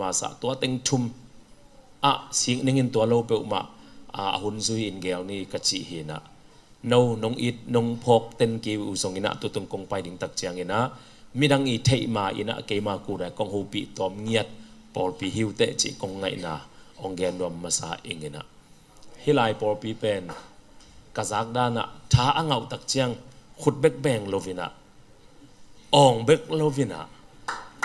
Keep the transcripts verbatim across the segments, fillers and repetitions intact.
masa tua teng thum ah sik ningin tua lo peuhmah a hun zui in gel ni ka cih hinah. No nong it nong phawk ten ki uh zongin ah tutung kong pai ding tak ciangin ah midang i theih ma in ah keima kudai kong hopih tawm ngiat pawlpi hi uh teh cih kong ngaihna hong gen nuam masa ing in ah. Hih lai pawlpi pen ka zak dan ah tha a ngauh tak ciang khut bek beng lo in ah, awng bek lo in ah,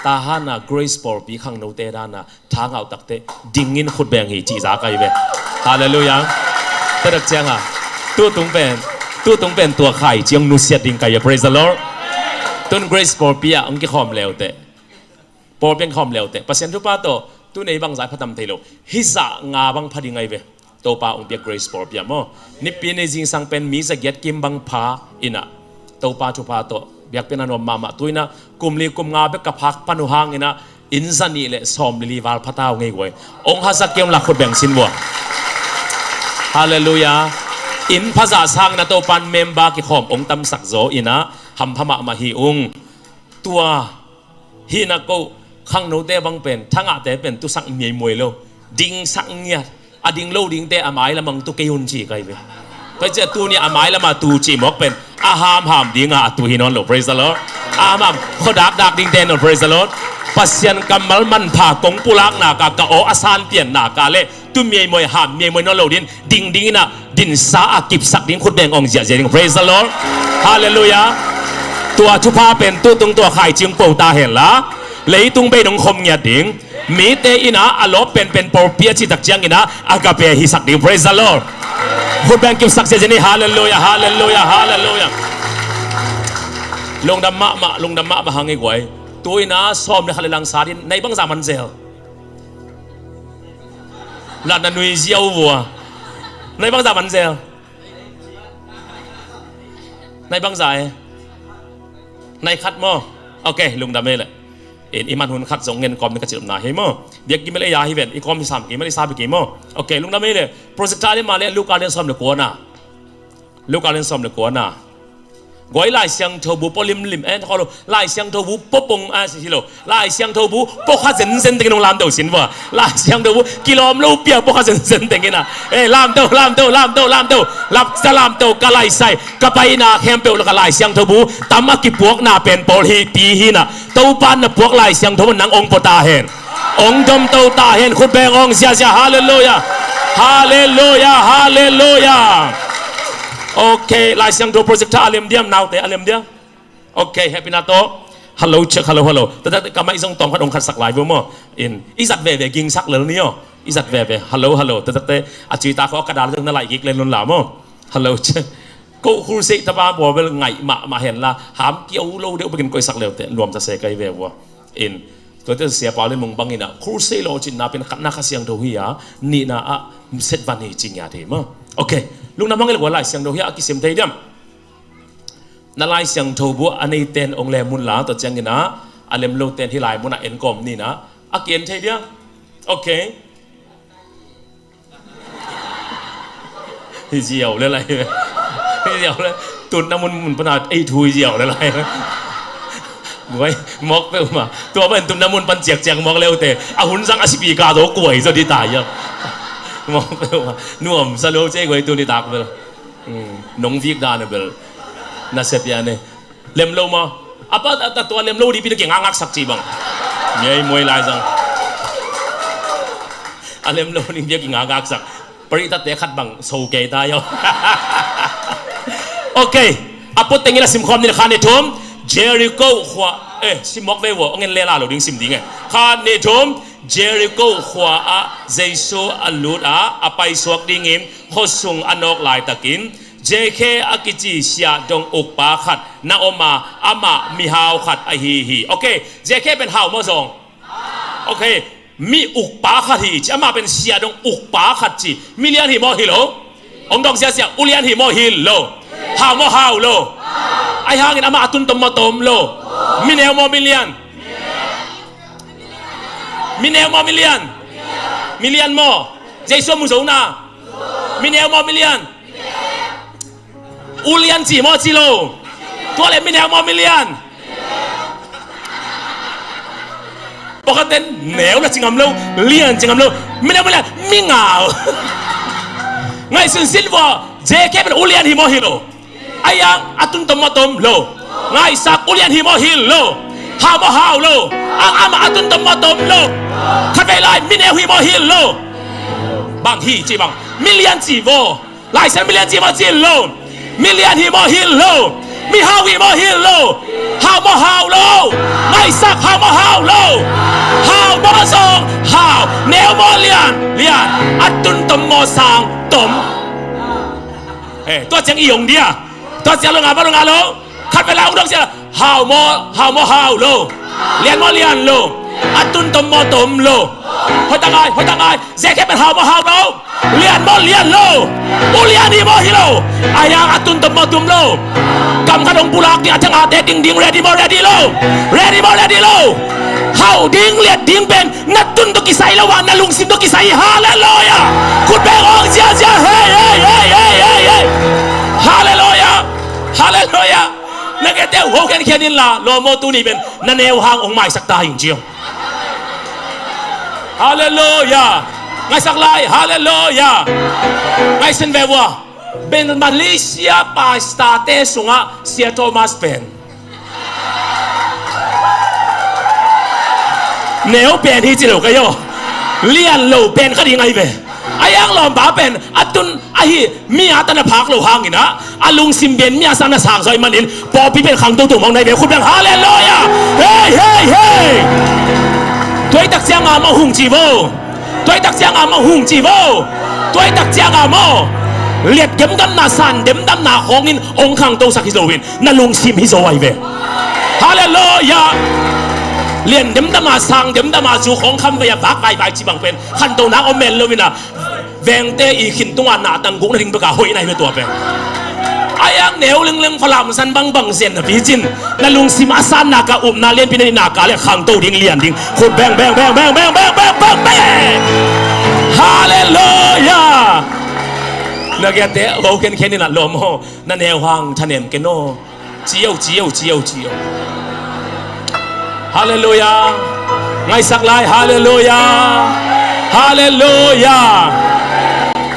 Tahan a Grace pawlpi khangnote dan a tha ngauh tak teh dingin khut beng hi cih zak ahi ve. Halleluiah. Tua tak ciang a tutung pen, tutung pen tua khai ciang nusiat ding ka hi a, praise the Lord. Tun Grace pawlpi ah hong kikhawm le uh teh, pawlpi hong kikhawm le uh teh Pasian thupha tawh tun ei bangzah pha tam thei lo. Hih zah nga bang pha ding ahi ve. Topa hong piak Grace pawlpi ah maw, nipi ni zingsang pen mi zagiat kim bang pha in ah, Topa thupha tawh biakpiakna nuam mahmah. Tu in ah kum li kum nga bek ka phak pan uh hang in ah inn za nih le sawm li li val pha ta uh ngei guai. Hong hazat kei un la, khut beng sin vua. Halleluiah. Inn pha zah sang in ah Topa in member kikhawm hong tamsak zaw in ah hampha mahmah hi ung. Tua hi na ko, khangnote bang pen, thangahte pen tusak miaimuai lo, dingsak ngiat. A ding lo dingte a mailam ah hong tu kei un ci ka hi ve. Tua ciah tuni a mailam a tu cih mawk pen a hamham ding a, a tu hi nawn lo, praise the Lord. A hamham khuadakdak dingte nawn, praise the Lord. Pasian kammal manpha kong pulakna ka, ka aw a san pianna ka le tu miaimuai, ham miaimuai nawn lo ding, ding ding in ah dinsa a kipsak ding, khut beng hong ziahziah ding. Praise the Lord. Halleluiah. Tua thupha pen tutung tua khai ciang po ta hen la, leitung bei nong khom ngiat ding. Mite in ah a lawp penpen pawlpi a cih tak ciang in ah Agape hisak ding. Praise the Lord. Khut beng kipsak ziahziah ni. Halleluiah, halleluiah, halleluiah. Lungdam mahmah, lungdam mahmah hang i guai. Tu in ah sawm le khat le lang sa din, nai bangzah man zel. Latna nui ziau vua. Nai bangzah man zel. Nai bangzah e? Nai khat maw? Ok, lungdam e le. In i man hun khat zong ngen kawm ni ka cilhna hi maw? Biak gimel e ya hi ven, i kawm hi sam gimel, i sa bi ki maw? Ok, lungdam e le. Projector le ma le Luka le sawm le kuana. Luka le sawm le kuana. Guai Lai Siangtho bu pua limlim, eh, kholo. Lai Siangtho bu pua pong, ah, si lo. Lai Siangtho bu pua kha zenzen tengin hong lamto sin vua. Lai Siangtho bu kilawm lo pia pua kha zenzen tengin ah. Eh, lamto, lamto, lamto, lamto. Lap sa lamto ka lai sai. Ka paina khempeuh la ka Lai Siangtho bu tam a kipuakna pen pawl hi pi hi na. Topa na puak Lai Siangtho nang hong pua ta hen. Hong domto ta hen, khut beng hong ziahziah, halleluiah. Halleluiah, halleluiah. Ok, Lai Siangtho projector a lem diam, naute a lem diam. Ok, happy na to. Hello, check, hello, hello. Tata ka mai zong tawng khat hong khat sak lai vua maw. In, i zat veve ging sak lel ni aw. I zat veve. Hello, hello. Tata te a cui ta kho ka dal na lai gik len lun la maw. Hello, check. Ko khulsei tapa bua bel ngaih mahmah hen la. Ham kiau lo deuh bekin koih sak leu te. Nuam ta se kai ve vua. In, tuate sia pau le mung bangin ah, khulsei lo cinna pen khatna Kha Siangtho hi a, nihna ah set van hi ci ngiat hi maw. Ok, lungdam hang i le kua Lai Siangtho hi a, a kisim thei diam? Na Lai Siangtho bu a nei ten hong lem un la, tua ciangin ah a lem lo ten hi lai mun ah en kawm ni na, a kien thei diam? Ok. Hi ziau le lai. Hi ziau le. Tutna mun mun pana ei thu hi ziau le lai. Guai, mawk peuhmah. Tua pan tutna mun pan ciakciak mawk leute. A hun zang a sipi ka zo kuai zo di ta ia. Mawk peuhmah. Nuam sa lo ce guai tuni tak bel. Hmm, nong vik dan bel. Na se pia ne. Lem lo maw? A pa ta, ta tua lem lo di pi ta kingakngak sak ci bang. Miai muai lai zang. A lem lo ding bia kingakngak sak. Pari ta te khat bang so kei ta yo. Ok. A put tengin a simkhawm ni kha ni thum. Jericho khua. Eh, sim mawk ve vua. Ong en lela lo ding sim ding eh. Kha ni thum. Jericho khua ah Jesu a lut a, a paisuak dingin khuasung a nawk laitakin Zekhe a kici siahdong ukpa khat na om a, amah mihau khat ahi hi. Ok, Zekhe pen hau maw zong? Ok, mi ukpa khat hi ci, amah pen siahdong ukpa khat ci. Mi lian hi maw hi lo? Ong dong siasia, u lian hi maw hi lo? Hau maw hau lo? Ahi hangin amah a tun tom maw tom lo? Mi neu maw mi lian? Mi neu maw mi lian? Mi lian maw? Jesu a mu zo na. Mi neu maw mi lian? U lian ci maw ci lo? Tua le mi neu maw mi lian? Pawlkhatte in neu la ci ngam lo, lian ci ngam lo. Mi neu mi lian, mi ngau. Ngaihsun sin vua, Jacob in ulian hi maw hi lo? Ahi hang a tun tom maw tom lo? Ngaihsak, ulian hi maw hi lo? Hau maw hau lo? Ang amah a tun tom maw tom lo? Khatvei lai mi neu hi maw hi lo? Bang hi ci bang, mi lian ci vua. Lai Siangtho in mi lian ci maw ci lo? Mi lian hi maw hi lo? Mi hau hi maw hi lo? Hau maw hau lo? Ngaihsak, hau maw hau lo? Hau maw zong hau. Neu maw lian? Lian. A tun tom maw sang tom? Eh, tua ciang i ong dia. Tua ciang lo nga maw lo nga lo? Khatvei lai ong dong sia. Hau maw, hau maw hau lo? Lian maw lian lo? A tun tom maw tom lo? Hoih tak ngai, hoih tak ngai. Jacob in hau maw hau lo? Lian maw lian lo? Ulian hi maw hi lo? Ahi hang a tun tom maw tom lo? Kam khat ong pulak ding, a thangahte ding ding, ready maw ready lo? Ready maw ready lo? Hau ding, lian ding pen na tun tawh kisai lo a, na lungsim tawh kisai hi. Halleluiah. Khut beng ong ziazia. Hei, hei, hei. Halleluiah. Halleluiah. Na gete uh ho khenkhen inla, lawm aw, tuni pen na neu hang ong maisak ta hing ci aw. Halleluiah. Ngaihsak lai. Halleluiah. Ngaihsun ve vua. Ben Malaysia pastor-te sungah Sia Thomas pen neu pen hi ci lo kei aw. Lian lo pen kha ding ahi ve. Ahi hang lawmpa pen a tun ahi mi a tan a phak lo hangin ah, a lungsim pen mi a san a sang zaw ahih manin pawlpi pen khangto tuam hong na hi ve. Khut beng, halleluiah. Hei, hei, hei. Tuaitak ciang a maw hung ci vo. Tuaitak ciang a maw hung ci vo. Tuaitak ciang a maw liat demdamna, san demdamna khawngin ong khangtosak hi loin na lungsim hi zaw ahi ve. Halleluiah. Lian demdama, sang demdama, zu khawng khamvei a vak vaivai ci bang pen khantonak om mel loin ah, vengte i khin tunga nahtang guk na ding bek a hoih na hi ve tua pen. Ahi hang neu lengleng Falam san bangbang zen napi cin, na lungsim a san nak a upna lianpi na nih nak a le khangto ding, lian ding. Khut beng, beng, beng. Halleluiah. Na gete ho khenkhen inla, lawm aw, na neu hang thanem ken aw. Ci aw, ci aw, ci aw, ci aw. Halleluiah. Ngaihsak lai. Halleluiah. Halleluiah.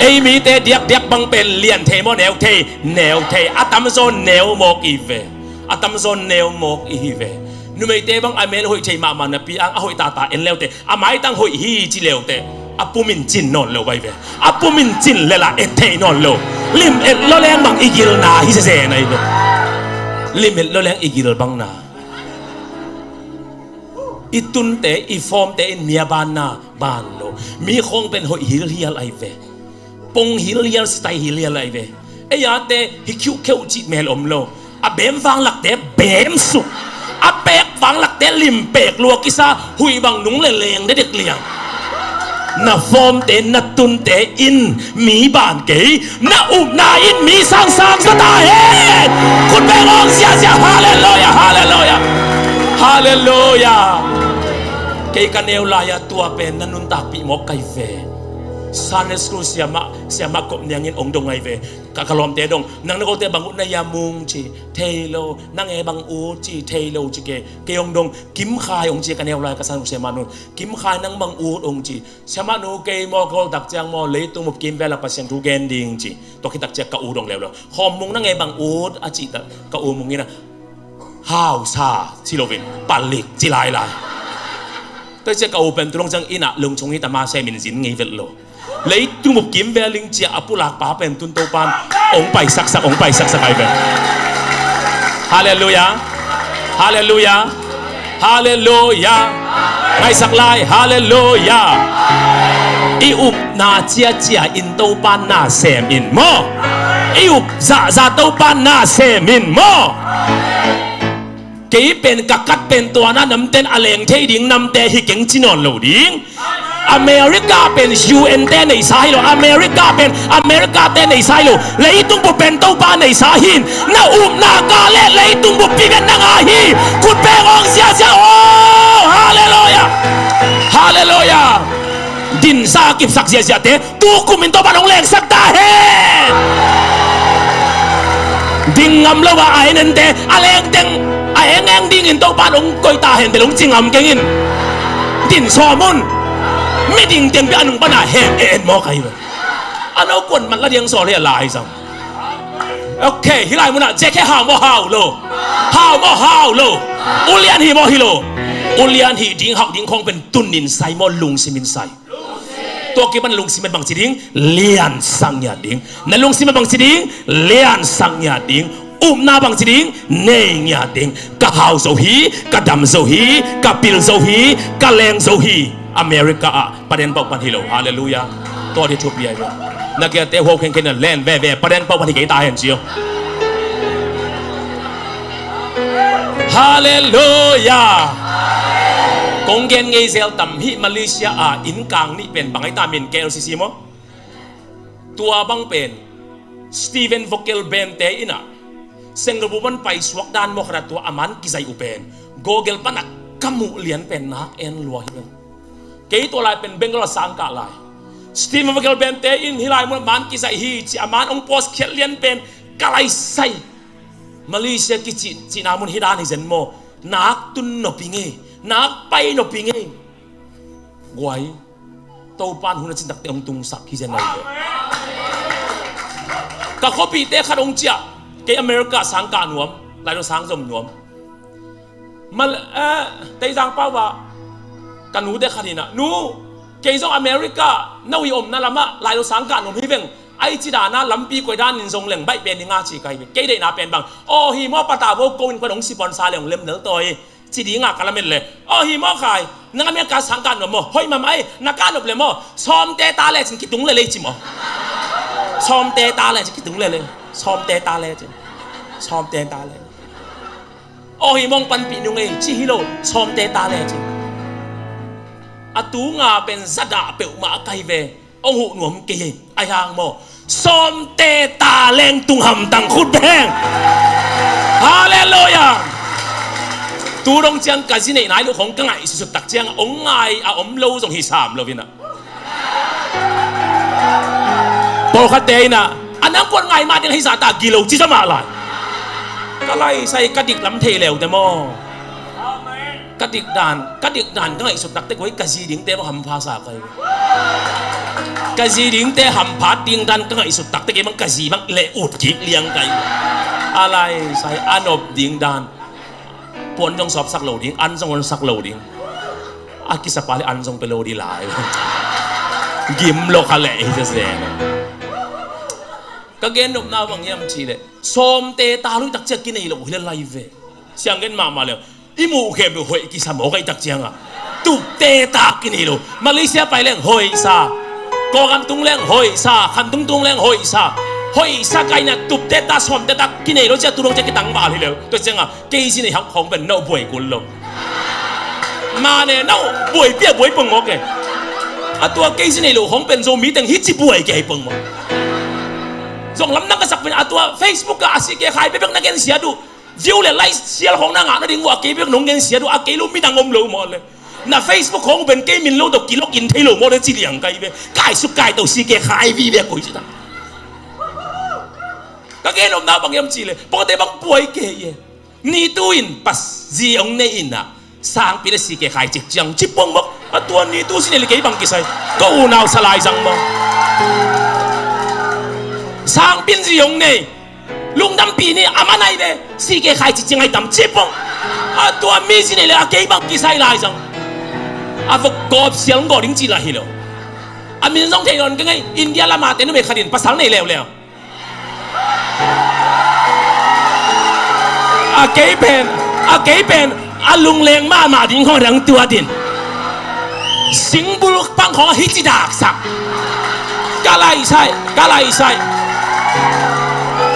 Ei mite diakdiak bang pen lian thei maw, neu thei? Neu thei. A tamzaw neu mawk i hi ve. A tamzaw neu mawk i hi ve. Numeite bang a mel hoih thei mahmah napi ang a hoih tata en leuteh, a maitang hoih hi ci leuteh, a pumin cin nawn lo ahi ve. A pumin cin lela et thei nawn lo. Lim et lawleng bang i gilna hi sese na hi lo. Lim et lawleng i gil bang na. I tunte, i fawmte in mi a banna ban lo. Mi khawng pen hoih hilhial ahi ve. Pong hilhial, sitai hilhial ahi ve. Ei ate hi khiuhkheuh cih mel om lo. A beem vanglakte beem suk, a peek vanglakte lim peek lua kisa, huih bang nung le leng dedek liang. Na fawmte, na tunte in mi ban kei, na upna in mi sangsang sa ta hen. Khut beng ong ziazia. Halleluiah, halleluiah, halleluiah. Kei ka neu lai-a tua pen na nuntakpih mawk ka hi ve. Sunday school siamah, siamah Kop Niang in ong dong ahi ve. Ka, ka lawmte dong, nang na kote bang ut na hia Mung ci, thei lo. Nang e bang ut ci, thei lo ci ke. Kei ong dong, Kim Khai ong ci, ka neu lai ka san uh siamah nu. Kim Khai nang bang ut ong ci. Siamah nu, kei maw ka ol tak ciang maw leitung bup kimvel ah Pasian thu gen ding ci. Tua khit tak ciang ka u dong leuleu. Khawm Mung nang e bang ut a cih tak ka u Mung in a, hausa ci loin palik ci lailai. Tua ciang ka u pen tu dong ciang inn ah lungchung hi ta ma, sem in zin ngei vet lo. Leitung bup kimvel ding ci-a a pulakpa pen tun Topan ong paisaksak, ong paisaksak ahi ve. Halleluiah. Halleluiah. Halleluiah. Ngaihsak lai. Halleluiah. I upna ciacia in Topan na sem in maw. I up zahzah Topan na sem in maw. Kei pen ka kat pen tua na namten a leng thei ding namte hi keng ci nawn lo ding. America pen U N te neisa hi lo. America pen America te neisa hi lo. Leitung bup pen Topa neisa hi in. Na upna ka le leitung bup pi pen nang a hi. Khut beng ong ziazia. Oh, halleluiah. Halleluiah. Dinsa kipsak ziaziate tu kum in Topan hong lengsak ta hen. Ding ngam lo a, a en ente a lengteng a engeng dingin Topan hong koih ta hen, bel hong ci ngam keng in. tin sawm un. Miding teng bia a nung pana heh e en maw ka hi ve. A no kuan man la diang sawl hi a lai zang. Ok, hih lai munah J K hau maw hau lo? Hau maw hau lo? Ulian hi maw hi lo? Ulian hi ding hau ding khawng pen tunin sai maw lungsimin sai? Tua kipan lungsim bangci ding liansak ngiat ding. Na lungsim bangci ding liansak ngiat ding. Upna bangci ding nei ngiat ding. Ka hau zo hi, ka dam zo hi, ka pil zo hi, ka leng zo hi. America ah paden pauh pan hi lo. Halleluiah. Tua di thupi ai ve. Na kiate huau khenkhen na len veve paden pauh pan hi kei ta hen cio. Halleluiah. Kong gen ngei zel tam hi Malaysia ah inn kang nih pen bang ai ta min K L C C maw? Tua bang pen Stephen Vocal Band te in ah Singapore pan paisuak dan maw khat ah tua a man kizaih uh pen Google pan ah ka muh lian pen nak en lua hi pen. Kei tua lai pen Bangalore sang kah lai. Stephen Vocal Band te in hih lai mun a man kizaih hi ci a man ong post khiat lian pen ka lai sai. Malaysia kici cihna mun hi dan hi zen maw? Nak tun nop hi ngei, nak pai nop hi ngei. Guai, Topan hun a cin takte hong tungsak hi zen ahi ve. Ka khuapihte khat hong ciah, kei America sang kah nuam, lai dong sang zom nuam. Mal, eh, Teizang pau ah ka nute khat in ah, nu, kei zong America no i omna lamah lai dong sang kah nuam hi veng. Ai ci dana lampi koi danin zong leng baih pen hi nga ci kai ve. Kei deihna pen bang, aw hi maw pata bo ko in koi dong sipon sa leng lem nel toi. Ci dinga ka lamet le, aw hi maw khai, nang America sang kah nuam maw? Hoih mahmah ei, na kah nop le maw? Sawmte ta le cin kitung le lei ci maw? Sawmte ta le cin kitung le lei. Sawmte ta le cin. Sawmte ta le. Aw hi mong panpih nung ei ci hi lo. Sawmte ta le cin. A tunga pen zadah peuhmah a kai ve. Ong huh nuam kei hi, ai hang maw? Sawmte ta leng tung hamtang khut beng. Halleluiah. Tu dong ciang ka zi neih nai lo khong ka ngaihsut tak ciang ong ngai a om lo zong hi sam lo vinah. Pawlkhatte inah a nang kuan ngai mah ding hi sa ta gilo ci sa mah lai. Ka lai sai ka dik lam thei leu te maw? Ka dik dan, ka dik dan ka ngaihsut takte koi ka zi dingte bang hampha sa kai. Ka zi dingte hamphat ding dan ka ngaihsut takte kei bang ka zi bang leh ut kik liang kai. A lai sai a nop ding dan. Puan zong sawpsak lo ding, an zong honsak lo ding. A kisapa le an zong pe lo ding lai. Gim lo kha leh hi sese. Ka gen nopna bang hiam ci leh sawmte ta lui tak cia kinei lo hi le lai ve. Siang gen mahmah leh i muh khem beuh hoih kisa mawk ahi tak cianga tupte ta kinei lo. Malaysia pai leng hoihsa, Kawlgam tung leng hoihsa, Khantung tung leng hoihsa. Hoihsa kaina tupte ta sawmte ta kinei lo cia tu dong cia kitang val hi leu. Tua cianga kei zi nei hang khong pen no buai kul lo. Mane no buai pia buai pong mawk e. A tua kei zi nei lo khong pen Zomi teng hi ci buai kei pong mawk. Zong lamdang ka sak pen a tua Facebook ah a si ke khai bebek na gen sia duh. View le like sial khong na ngah nading uh a kei bek nong gen sia duh a kei lo midang om lo maw le. Na Facebook khong pen kei min lo tawh kilok in thei lo maw le ci liang kai ve. Kai suk kai to si ke khai vi ve koi ci ta. Ka gen omna bang yam ci le pawte bang puai ke ye. Ni tu in pas zi ong nei in ah sangpi le si ke khai cik ciang ci pong mawk. A tua ni tu si nei le kei bang kisai. Ka unau salai zang maw? Sangpin zi ong nei. Lungdampi ni a man ai ve, si ke khai ci ciang ai tam cipong. A tua mi ci nei le a kei bang kisai lai zang. A vok gawp sial ngawh ding ci lai hi lo. A min zong thei nawn ka ngei, India lama te numei khat in pasal nei leuleu. A kei pen, a kei pen, a lungleng mahmah ding khong dang tua din. Singbul pang khong a hi ci daksak. Ka laisai, ka laisai.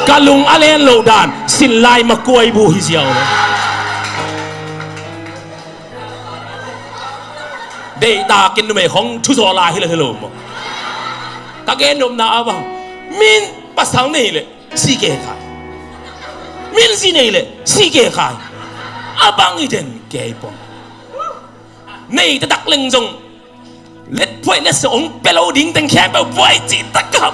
Ka lung a len lo dan, sin lai ma kuai bu hi ziau lo. Deihtakin numei khong thuzaw lai hi lo hi lo maw? Ka gen nopna a bang. Min pasal nei le. Si ke khai. Min zi nei le si ke khai. A bang i den kei pong. Nei ta dak leng zong let phuai let se ong pe lo ding teng khe pe buai ci tak ka.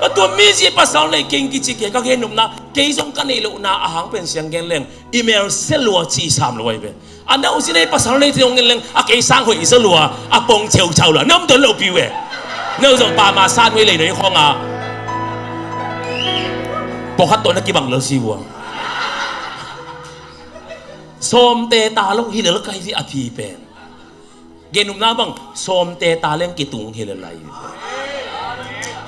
Ka tua mi zi pasal nei keng kici kei ka gen nopna, kei zong ka neih lohna a hang pen siang gen leng i mel sia lua ci sam lo ai ve. A na usi nei pasal nei te ong gen leng a kei sang hoih i sia lua a pong ceu cau la na om don lo piu ve. Na u zong pa ma san wei lei no i khong a pawkhat tawh na kibang lo si vua. Sawmte ta lo hi lel kai vi a phi pen. Genumna bang sawmte ta leng kitung hi lel lai.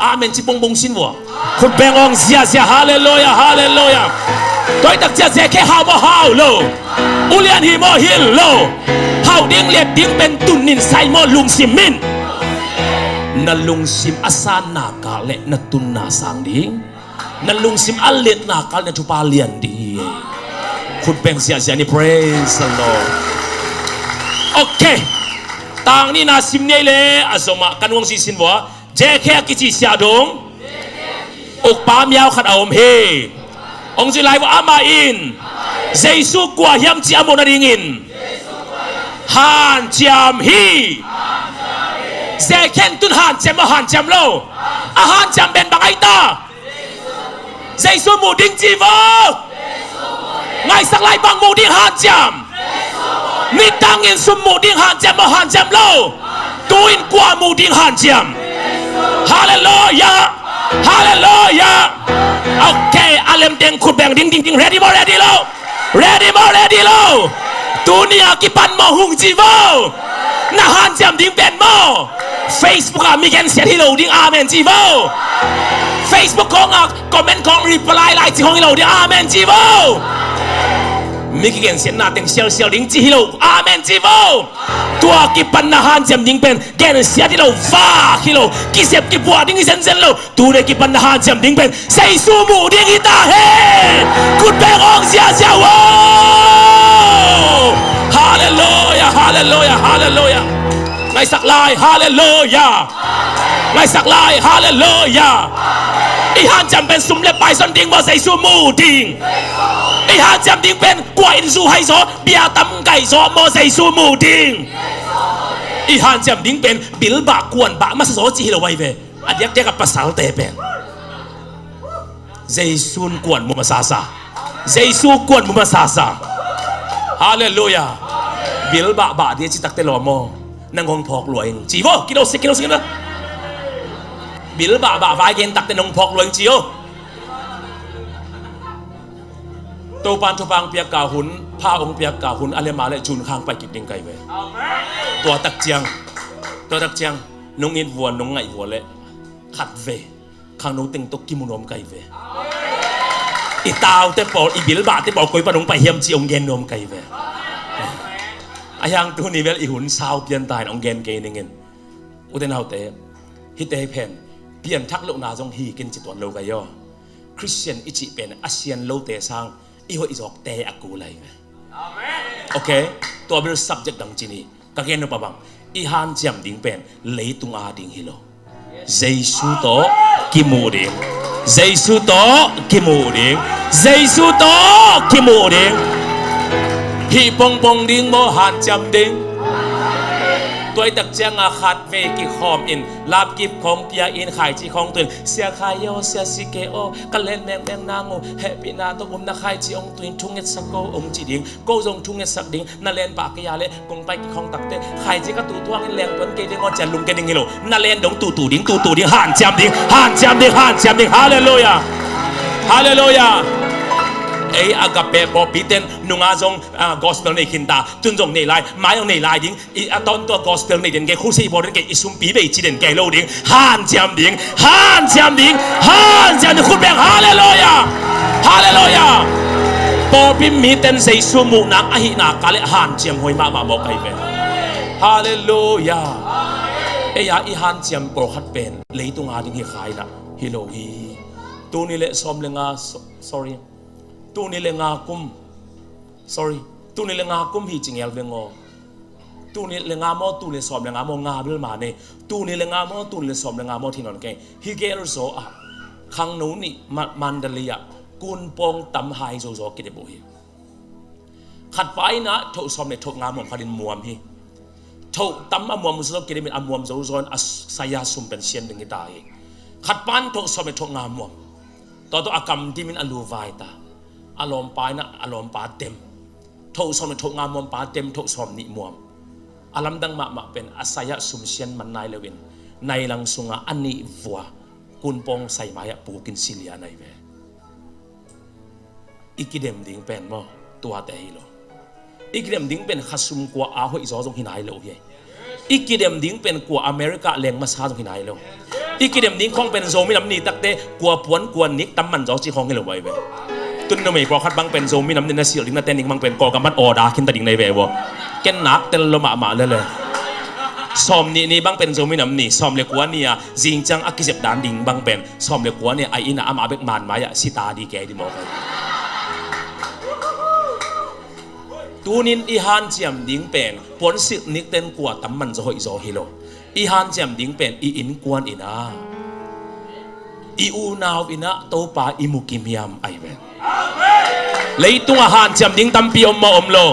Amen ci bongbong sin vua. Khut beng ong ziazia, halleluia, halleluia. Toitak ziazia khe hau maw hau lo. Ulian hi maw hil lo. Hau ding liat ding pen tun nin sai maw lungsim min. Na lungsim a sanna kah le na tunna sang ding. Na lungsim a liatna kal na thupha lian ding hi. Khut beng siahsiah ni, praise the Lord. Ok. Tang nihna sim ni ei le a zomah kan uang sisin vua. Jekhe a kici siah dong ukpa miau khat a om hi. Ong zui lai vua amah in Jesu kua hiam ci a muh nadingin hanciam hi. Jekhe in tun hanciam maw hanciam lo? A hanciam pen bang aita? Jesu muh ding ci vo. Ngaihsak lai bang muh ding hanciam? Nitangin sum muh ding hanciam maw hanciam lo? Tu-in kua muh ding hanciam? Halleluia. Halleluia. Ok, a lemteng khut beng ding ding ding, ready maw ready lo? Ready maw ready lo? Tuni a kipan maw hung ci vo. Na hanciam ding pen maw Facebook ah mi gensiat hi lo ding, amen ci vo. Facebook khawngah comment khawng reply lai ci khawng hi lo ding, amen ci vo. Mi kigensiatna teng sialsial ding ci hi lo, amen ci vo. Tua kipan na hanciam ding pen gensiat hi lo, vak hi lo, kisep kipuah ding hi zenzen lo. Tuni kipan na hanciam ding pen Jesu muh ding hi ta hen. Khut beng ong ziazia vo. Halleluia, halleluia, halleluia. Ngaihsak lai, halleluia. Ngaihsak lai, halleluia. I hanciam pen sum le pai zon ding maw Jesu muh ding? I hanciam ding pen kua in zu hai zaw, bia tam kai zaw maw Jesu muh ding? I hanciam ding pen bilbah kuanbah masa zaw ci hi lo vai ve. A diakdiak a pasalte pen Jesu in kuan mu masasa. Jesu kuan mu masasa. Halleluia. Bilbah bah dia citakte lo maw? Nang hong phawk lua ing ci vo. Kilo sik, kilo sik na. Bilbah bah vai gen takte nong phawk lua ing ci o. Topan thupang piak ka hun, pha ong piak ka hun a le ma le cun khang pai kik ding kai ve. Tua tak ciang, tua tak ciang nong it vua, nong ngaih vua le khat ve khangno teng tawh kimu nuam kai ve. I taute pawl, i bilbahte pawl koi pan hong pai hiam ci hong gen nuam kai ve. A hiang tuni vel i hun sau pian ta in hong gen kei ning in. Ute naute, hite pen pianthak lohna zong hi ken ci tuan lo kai aw. Christian i cih pen a sian lote sang i hoih zawkte a kul lai ve. Ok, tua bil subject dang ci ni. Ka gen nop a bang, i hanciam ding pen leitung a ding hi lo. Jesu tawh kimuh ding. Jesu tawh kimuh ding. Jesu tawh kimuh ding. Hih pongpong ding maw hanciam ding? Tuaitak cianga khat vei kikhawm in lapkip khawng pia in khaici khawng tuin, sia khai aw, sia si ke aw, ka len mengmeng nang uh, hehpihna tawh umna khaici hong tuin thungetsak ko hong ci ding. Ko zong thungetsak ding, na len pah kei a le kong pai kikhawng takte khaici ka tuh thuangin leng tuan kei ding aw cia lungke ding hi lo. Na len dong tuhtuh ding, tuhtuh ding, hanciam ding, hanciam ding, hanciam ding. Halleluia. Halleluia. Ei Agape pawlpi ten nunga zong ah, gospel nei khinta, tun zong nei lai, mai zong nei lai ding. I a tawntua gospel nei den kei, khusei bawl den kei, i sumpi bei ci den kei lo ding. Hanciam ding, hanciam ding, hanciam ding. Khut beng, halleluia. Halleluia. Pawlpi miten Jesu muhnak ahihna ka le hanciam huai mahmah mawk ahi pen. Halleluia. Ei a i hanciam pawlkhat pen leitung a ding hi kha inah hi lo hi. Tuni le sawm le nga, so- sorry. Tuni le nga kum, sorry, tuni le nga kum hi ci ngel veng aw. Tuni le nga maw, tuni le sawm le nga maw, nga bil ma ne. Tuni le nga maw, tuni le sawm le nga maw, thi nawn kei. Hi gel zaw ah khangno nih Ma- Mandalay ah kunpawng tam hai zozaw kidep uh hi. Khat pa inah thoh sawm le thoh nga muam khat in muam hi. Thoh tam a muam zozaw kidep in a muam zozaw in a saya sum pen sian ding hi ta hi. Khat pan thoh sawm le thoh nga muam. Tua tawh a kam dimin a lu vai ta. A lawmpa in a lawmpa dem. Thoh sawm le thoh nga muam pa dem thoh sawm nih muam. A lamdang mahmah pen a sai-ah sumsian man nai loin nai lang sungah a nih vua kunpawng sai mai-ah pukin silia nai ve. I kidem ding pen maw, tuate hi lo. I kidem ding pen khasum kua a hoihzaw zong hi nai lo hi. I kidem ding pen kua America leng masa zong hi nai lo. I kidem ding khawng pen Zomi Nam Ni takte kua puan kua nik tam man zaw ci khawng hi lo vai ve. Tun numei pawlkhat bang pen Zomi Nam Ni na silh ding na ten ding bang pen Kawlgam pan order khin ta ding nai ve vo. Ken nak tel lo mahmah lele. Sawm nih ni bang pen Zomi Nam Ni, sawm le kua ni a zing ciang a kizep dan ding bang pen sawm le kua ni a, a inn ah ama bek man mai-ah sita di kei di mawk. Tunin i hanciam ding pen puansilh nikten kua tam man zaw hoih zaw hi lo. I hanciam ding pen i innkuan in a, i unau in a Topa i mu kim hiam, amen. Leitung a hanciam ding tampi om maw om lo?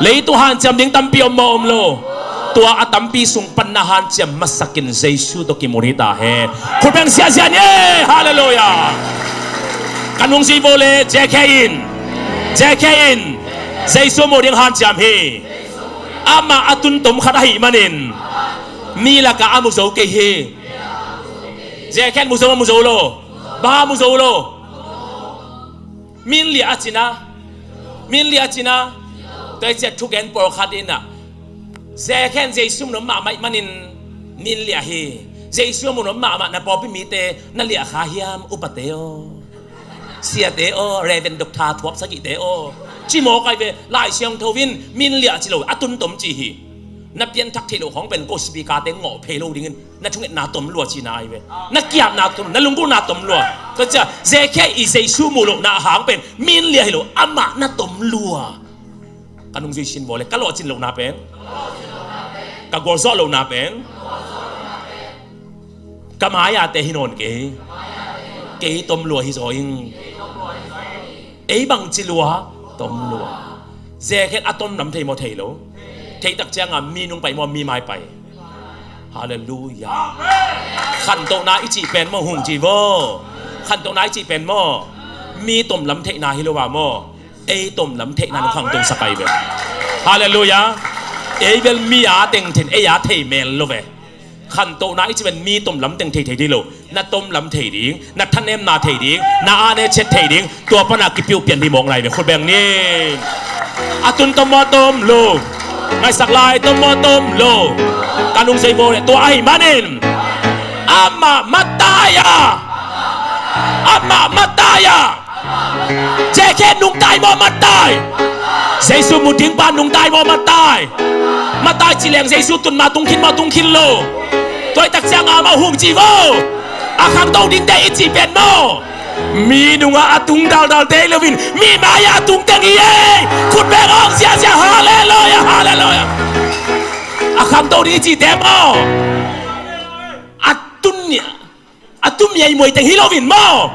Leitung hanciam ding tampi om maw om lo? Tua a tampi sung pan na hanciam masakin Jesu tawh kimu ni ta hen. Khut beng ziahziah ni e. Halleluiah. Ka nungzui vo le J K in, J K in Jesu mu ding hanciam hi. Amah a tun tom khat ahih manin mi lakah a mu zo kei hi. J K in mu zo a mu zo lo? Bang a mu zo lo? Min liah a cina, min liah a cina. Tua i ciah thugen pawlkhat in a, J K in Jesu mun om mahmah ih manin min liah hi. Jesu mun om mahmah na pawlpi mite na liah kha hiam, upate aw, siate aw, Reverend Doctor Thuap Sagihte aw, ci mawk ai ve. Lai Siangtho in min liah ci lo, a tun tom ci hi. Na pianthak theih loh khawng pen ko speaker te ngawh phei lo dingin na thungetna tom lua cina ai ve. Na kiamna tom, na lunggulhna tom lua. Tua cia J K i Jesu muh lohna a hang pen min liah hi lo, amah na tom lua. Ka nungzui sin vawh le ka lawhcin lohna pen, ka gualzawh lohna pen ka mai-ate hi nawn kei. Kei tom lua hi zaw ing. Ei bangci lua, tom lua. J K in a tom lam thei maw, thei lo? Thei tak cianga mi nung pai maw, mi mai pai? Halleluiah. Khantohna i cih pen maw, hong ci vo. Khantohna i cih pen maw, mi tom lam theihna hi lo a maw, ei tom lam theihna nung khangto sak ai ve. Halleluiah. Ei bel mi a teng thin ei a thei mel lo ve. Khantohna i cih pen mi tom lam teng thei thei ding lo. Na tom lam thei ding, na thanemna thei ding, na ane chet thei ding, tua pana kipiuh pian ding mawk lai ve. Khut beng ni. A tun tom maw, tom lo? Ngaihsak lai, tom maw, tom lo? Ka nungzui vo le, tua ahih manin amah matai a, amah matai a. J K nungtai maw, matai? Jesu mu ding pa nungtai maw, matai? Matai ci leng Jesu tun ma tung khin maw, tung khin lo? Tua i tak cianga amah hong ci vo. A khangto dingte i cih pen maw, mi nungah a tung daldal te hi loin mi mai-ah a tung teng hi ei. Khut beng hong ziahziah, halleluiah, halleluiah. A khangto ding i cihte maw, a tun ni a tum yei muai teng hi loin maw,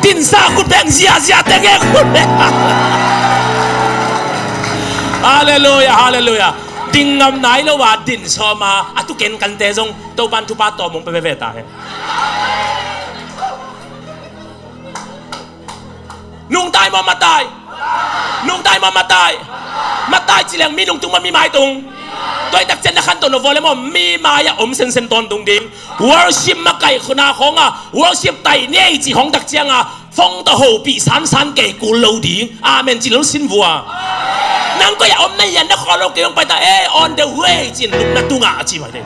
dinsa khut beng ziahziah teng e, khut beng. Halleluiah, halleluiah. Ding ngam nai lo a din sawma a tu kenkante zong Topan thupha tawm hong pe veve ta hen. Nungtai maw, matai? Nungtai maw, matai? Matai ci leng mi nungtung maw, mi maitung? Tua i tak cian na khantoh nop vawh le maw, mi mai-ah om sensen tawntung ding. Worship makaih khuna khawngah worship taih ni ei cih khawng tak cianga phone tawh hopih sansan kei kul lo ding. Amen ci lo sin vua. Nang koi-ah om na hian na khawl lo kei hong pai ta e, on the way ci-in lupna tungah a ci mai ding.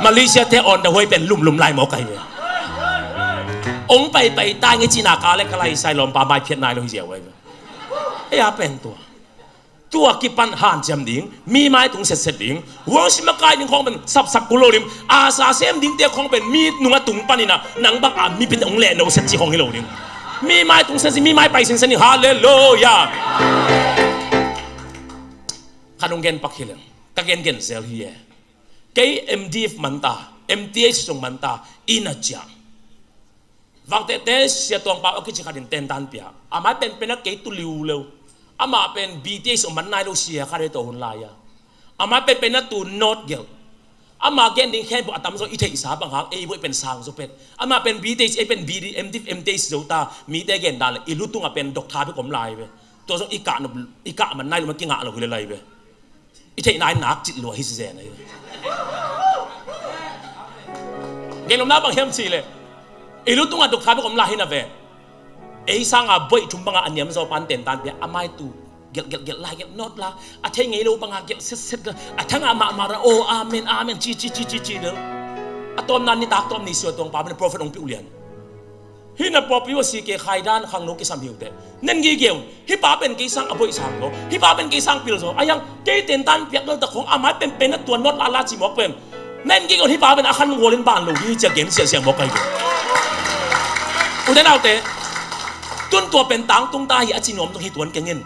Malaysia te on the way pen lumlum lai mawk ahi ve. Ong paipai ta nge cina ka le ka lai sai lawmpa maiphiat nai lo hi ziau ai ve. Ei a pen tua, tua kipan hanciam ding, mi mai tung setset ding, worship makai ding khawng pen sapsap kul lo ding, a sa sem dingte khawng pen mi nunga tung paninah nang bang a mi pin ong leh no set ci khawng hi lo ding. Mi mai tung setset, mi mai pai sensen ding. Halleluiah. Ka nung gen pak hi leng, ka gen gen zel hi e. Kei M D F man ta, M T H sung man ta, inn a ciah. Vangtehte Sia Tuang Pau a kici khatin tentan pia. A mai penpen a kei tu liuleu. Amah pen B T H sung man nai lo sia khat hi to hun lai-a. A mai penpen a tu North Gate. Ama gen ding khempeuh a tamzaw i theihsa bang hang, ei bawih pen sang zaw pet. Ama pen B Th, ei pen B D, M Div, M Th zo ta, mite gen dan le i lu tungah pen doctor bek om lai ve. Tua zong i kah nop, i kah man nai lo ma kingah lo hi le lai ve. I theihna in nak cit lua hi si zen ahi. Gen lomna bang hiam cih leh i lu tungah doctor bek om lai hi na ve. Ei sanga bawih thum banga a niam zaw pan tentan pia, a mai tu gelh gelh gelh lai gelh nawt la, a thei ngei lo banga gelh set set la, a thanga mahmah ra, oh amen amen ci ci ci ci ci lel. A tawmna nitak tawm ni sua tuang pa pen prophet ong piuh lian. Hih na pawlpi uh a si ke khai dan khangno kisam hi uh teh. Nen gige un, hih pa pen kei sang a bawih sang lo, hih pa pen kei sang pil zo. A yang kei tentan piak lo ta khong a mai pen pen a tuan nawt la la ci mawk pen. Nen gige un, hih pa pen a khan gual in ban lo hi cia gen siahsiah mawk kai ve. U te nau te, tun tua pen tangtung ta hi a ci nuam tung hi tuan keng in.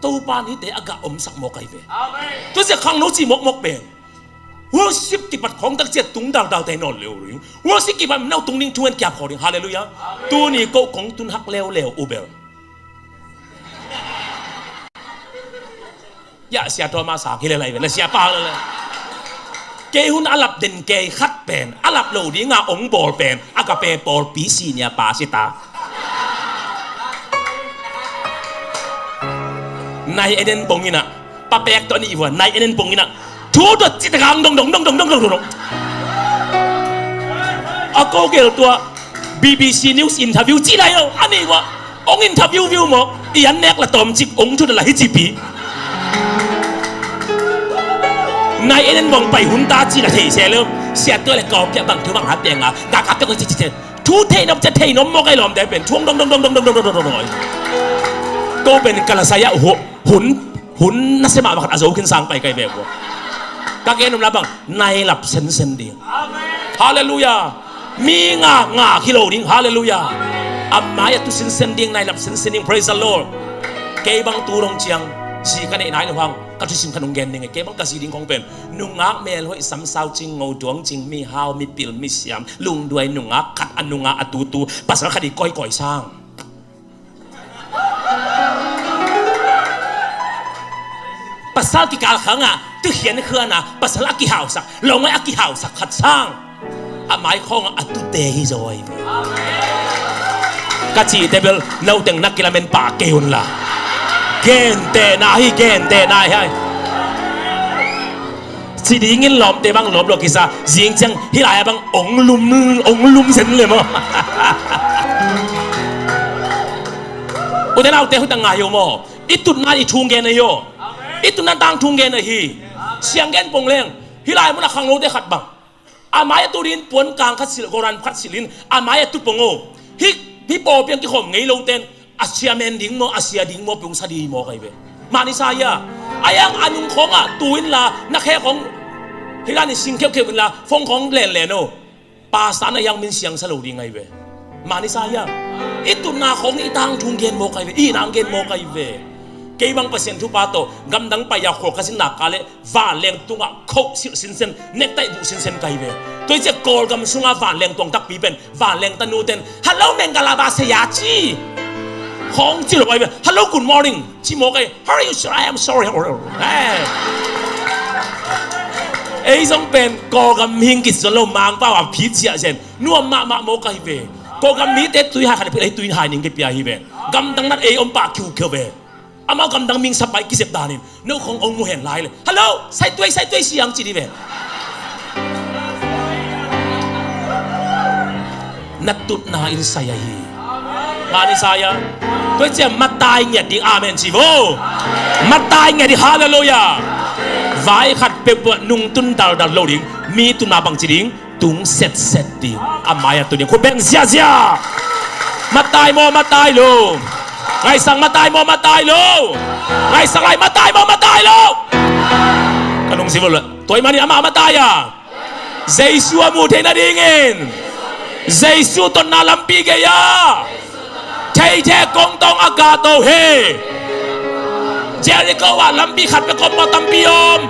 Topa in hihte a gah omsak mawk kai ve. Tua sia khangno ci mawk mawk pen. Worship kipat khawng tak ciat tung daldal te nawn leu ring. Worship kipat nau tung ding thu en kiap khaw ding. Halleluiah. Tuni ko kong tun hak leuleu u bel. Ya sia Thomas sang hi le lai ve na sia pa le le. Kei hun a lap den kei khat pen a lap lo dinga ong bawl pen a ka pe pawlpi senior pa si ta. Nai enen bong ina. Papek to ni iwa nai enen bong ina. Thu dot ci ta gang dong dong dong dong dong dong dong. A ko gel tua B B C News interview ci lai lo. Ani wa ong interview view mo. I an nek la tom cik ong thu da la hi ci pi. Nai enen bong pai hun ta ci la thei se lo. Sia to le ko pia bang thu bang ha pia nga. Ga ka pia ko ci ci ci. Thu thei nop ca thei nop mawk ai lawmte pen thuang dong dong dong dong dong dong dong dong. Ko pen ka la saya hun hun na sema makat a zo khin sang pai kai ve ko. Ka gen nop la bang nai lap sensen ding. Halleluiah. Mi nga nga khi lo ding. Halleluiah. A mai a tu sensen ding nai lap sensen ding. Praise the Lord. Kei bang tu dong ciang si ka nei nai lo hang ka thusim ka nung gen ding. Kei bang ka si ding kong pen nungak melhoih samsau cing ngo duang cing mihau mipil misiam lungduai nungak khat a nungak a tutu pasal khat i koikoi sang. Pasal kikal khangah tukhian khuana pasal a kihausak longai a kihausak khat sang. A mai khawngah a tute hi zawi. Ka cihte bel noteng nak kilamen pah kei unla. Gentehna hi gentehna hi hai. Ci dingin lawmte bang lawp lo kisa zing ciang hih lai-ah bang ong lum ong lum zen le maw? Ute naute hutang ngai uh maw? I tutna i thung gen ahi aw. I tutna tang thung gen ahi. Siang gen pong leng hih lai munah khangnote khat bang a mai a tu dingin puan kang khat silh goran khat silhin a mai a tu pong aw. Hih hih pawlpi ang kikhawm ngei loten a sia men ding maw a sia ding maw pung sa ding maw kai ve. Mani sa ia a yang a nung khawngah tu inla na khe khawng hila ni sing kheukheuh inla fong khawng lenlen aw. Pasta na yang min siang sa lo ding ai ve. Mani sa ia i tutna khawng i tang thung gen maw kai ve i nang gen maw kai ve. Kei bang Pasian thupha tawh gamdang pai a khual ka sin nak ka leh vanleng tungah khoh silh sinsen nektaih buh sinsen kai ve. Tua i ciah Kawlgam sungah vanleng tuang takpi pen vanleng tanuten hello mengalaba seya ci. Khawng ci lo ai ve hello good morning ci mawk ai. How are you sir? I am sorry. Ei zong pen Kawlgam mihing kizon lo mangpau a phit ciah zen nuam mahmah mawk ai ve. Kawlgam mite tui hai khat a phit ei tui hai ning kipia hi ve. Gamdang nat ei om pah khiukheu ve. Amau gamdang ming sapai kisep danin no khong ong mu hen lai le hello saituai saituai siang ci di ve. Na tutna in sai ahi. Mani sai a tua cia matai ngiat ding amen ci vo. Matai ngiat ding halleluia. Vai khat peuh buah nungtun daldal lo ding mi tun ma bang ci ding. Tung setset ding a mai a tu ding khut beng ziazia. Matai maw matai lo. Ngaisang matai maw matai lo. Ngaisang lai matai maw matai lo. Ka nung si vul tuai mani ama matai a Jesu a mu theina dingin Jesu tonna lampi gei a theithe kongtong a kahto hi. Jericho ah lampi khat bek om maw tampi om.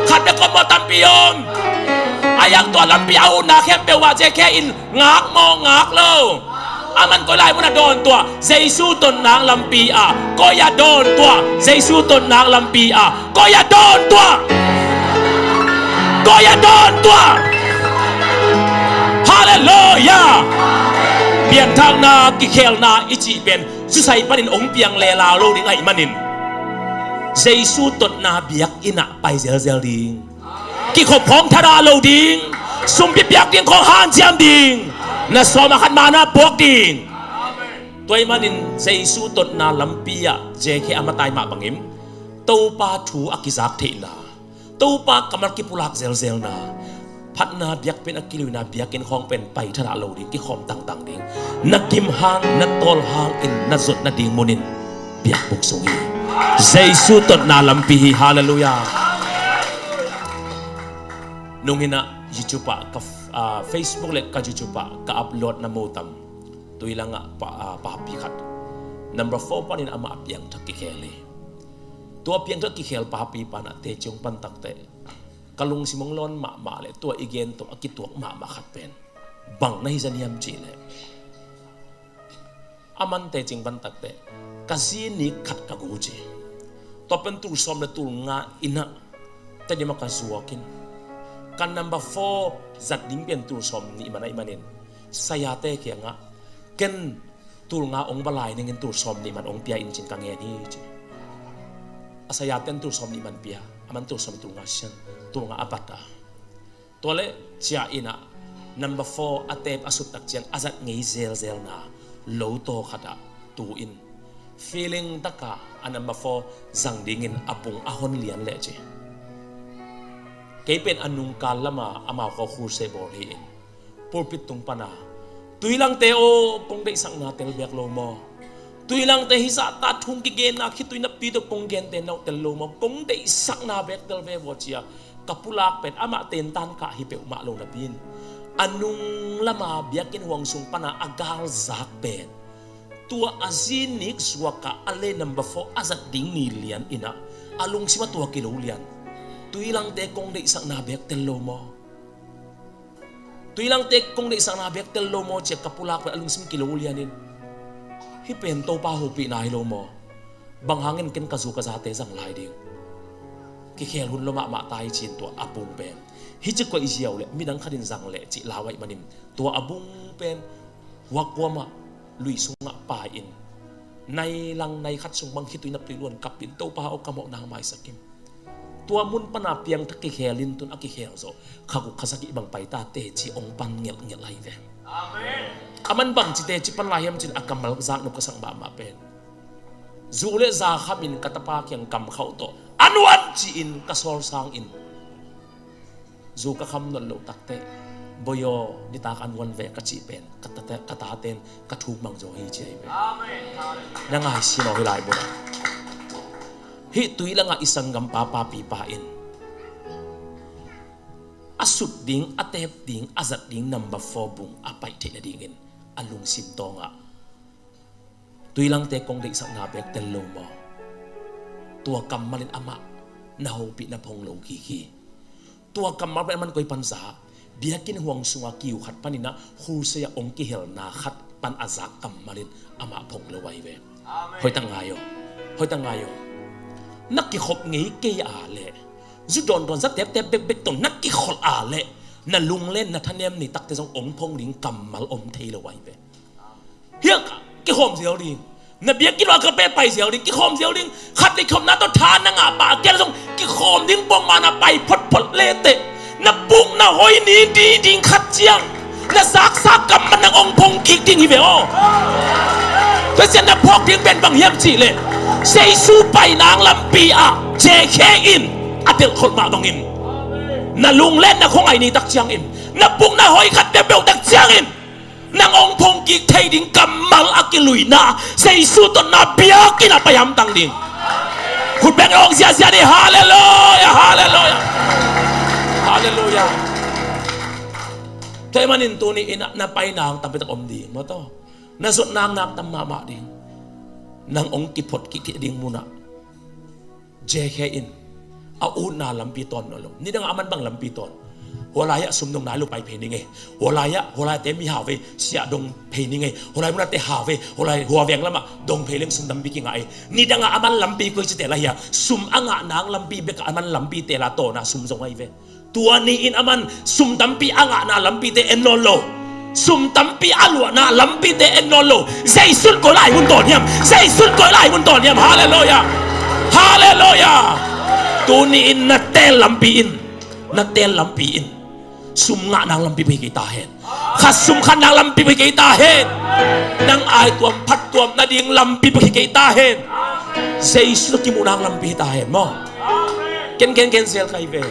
Khat bek om maw tampi om. A yang tua lampi a utna khempeuh ah Jekhe in ngak maw ngak lo. A man koi lai mun a dawn tuah Jesu tonnang lampi ah koi a dawn tuah Jesu tonnang lampi ah koi a dawn tuah. Koi a dawn tua. Halleluiah. Pianthakna kikhelna i cih pen zusai panin hong piang lela lo ding ahih manin Jesu totna biakinn ah pai zelzel ding. Kikhop khawng thadah lo ding. Sumpi piak ding khawng hanciam ding. Na sawm a khat mana puak ding. Tua ahih manin Jesu totna lampi ah J K a matai mah bangin Topa thu a kizak theihna, Topa kammal kipulak zelzelna, phatna biakpiakna kiluina biakinn khawng pen pai thadah lo ding, kikhawm tangtang ding. Na gim hang, na tawl hangin na zot nading munin biakbuk sung hi. Jesu totna lampi hi. Halleluiah. Nung hi-in ah YouTube ah ka f-, ah, Facebook le ka YouTube ah ka upload na mu tam. Tui langah pa, ah, papi khat number four panin amah a piangthak kikhel hi. Tua piangthak kikhel papi pan ah teci hong pan takteh ka lungsim hong lawn mahmah le tua i gen tawh a kituak mahmah khat pen bang na hi zen hiam cih leh, aman teci hong pan takteh ka zi nik khat ka gu ci. Tua pen tul sawm le tul nga in ah Tedim ah ka zuak in, ka number four zat ding pen tul sawm nih man ahih manin sayate kiangah ken tul nga hong ba lai ningin tul sawm nih man hong pia in ci-in ka ngen hi ci. A sayaten tul sawm nih man pia, aman tul sawm tul nga sian, tul nga a bat a. Tua leh ciah in ah number four a tep a sut tak ciang a zat ngei zelzelna lo taw khat ah tu in feeling taka a number four zang dingin a bung a hon lian leh ci. Kei pen a nungkal lama amau khua khulse bawl hi-in pulpit tung pana tui langte aw, kong deihsakna tel bek lo maw? Tui langte hi zahta thu hong kigenna khitui napi tawh kong gente na uh tel lo maw? Kong deihsakna bek tel ve vaw cia ka pulak pen amah tentan kah hi peuhmah lo napi-in a nung lama biakinn huang sung pana a galzak pen tua a zi nik zuak a a lei number four a zat ding ni lian in ah a lungsim ah tua kilo lian. Tui langte kong deihsakna bek tel lo maw? Tui langte kong deihsakna bek tel lo maw cia ka pulak pen a lungsim kilo lian in hih pen Topa hopihna hi lo maw? Bang hangin ken ka zu ka zate zang lai ding? Kikhel hun lo mahmah ta hi ci-in tua a bung pen hi ci koih ziau leh midang khat in zang leh cih lau ahih manin tua a bung pen huak kuamah luih sungah pai-in nai lang nai khat sung bang khitui napi luan kap in Topa aw ka mawhna hong maisak in. Tua mun pana piangthak kikhel in tun a kikhel zawh kha guk kha sagih bang pai ta teci hong pan ngelhngelh ahi ve. Amen. Aman bang ci teci pan lai hiam ci-in a kammal zaknop ka sak mahmah pen zu le za khamin ka tapa kiang kam khauh tawh a nuan ci-in ka sawl sangin zu ka kham nawn loh takteh, "Bawi aw, nitak a nuan ve," ka cih pen ka tate, ka taten ka thuk mang zaw hi ci ahi ve. Amen. Na ngaihsun aw hih lai mun ah. Hih tui langah i sanggampa papipa in a sut ding, a tep ding, a zat ding number four bung a paih theih nadingin a lungsim tawngah tui langte kong deihsakna bek tel lo maw? Tua kammal in amah na hopih na phong lo kik hi. Tua kammal pen aman koi pan za, biakinn huang sunga kiu khat panin ah khulse ah hong kihelna khat pan a zak kammal in amah phong lo ahi ve. Amen. Hoih tak ngai aw. Hoih tak ngai aw. Na kikhop ngei kei a leh, zu dawndawn za teptep bekbek tawh na kikhol a leh na lunglen na thanem ni takte zong hong phong ding kammal om thei lo ahi ve. Hiah ka kikhawm ziau ding. Na biakinn ah ka pe pai ziau ding, kikhawm ziau ding. Khat le kikhopna tawh tha na ngah pah a kial zong kikhawm ding pongmana pai photphot leteh na puk na hoi ni di ding khat ciang na zaksa kammal nang hong phong kik ding hi ve aw. Tua ciang na phawk ding pen bang hiam cih leh Jesu pai nang lampi ah J K in a delhkholh mah bangin na lunglen na khuangai ni tak ciangin na puk na hoi khat peuhpeuh tak ciangin nang hong phong kik thei ding kammal a kiluina Jesu totna biakinn ah pai hamtang ding. Khut beng hong ziahziah ni. Halleluiah, halleluiah, halleluiah. Tua ahih manin tuni in ah na pai nang tampi tak om ding maw taw? Na zot nang nak tam mahmah ding. Nang hong kiphot kik ding mun ah J K in a utna lampi tawn nawn lo. Nidangah aman bang lampi tawn? Hua lai-ah sum dong nai lo pai phei ning ei. Hua lai-ah, hua lai-ah te mi hau vei, siah dong phei ning ei. Hua lai munah te hau vei, hua lai hua veng lamah dong phei leng sum tampi kingah ei. Nidangah aman lampi koi ci tela hia? Sum a ngah nang lampi bekah aman lampi tela tawna sum zong ahi ve. Tua ni-in aman sum tampi a ngahna lampite en nawn lo. Sum tampi a luahna lampite en nawn lo. Jesu in koi lai mun tawn hiam? Jesu in koi lai mun tawn hiam? Halleluia. Halleluia. Tuni-in na teel lampi in, na teel lampi in sum ngahna lampi pei kei ta hen. Kha sum khatna lampi pei kei ta hen. Nang aituam phattuam nading lampi pei kei ta hen. Jesu kimuhna lampi ta hen maw. Ken ken ken zel kai ve.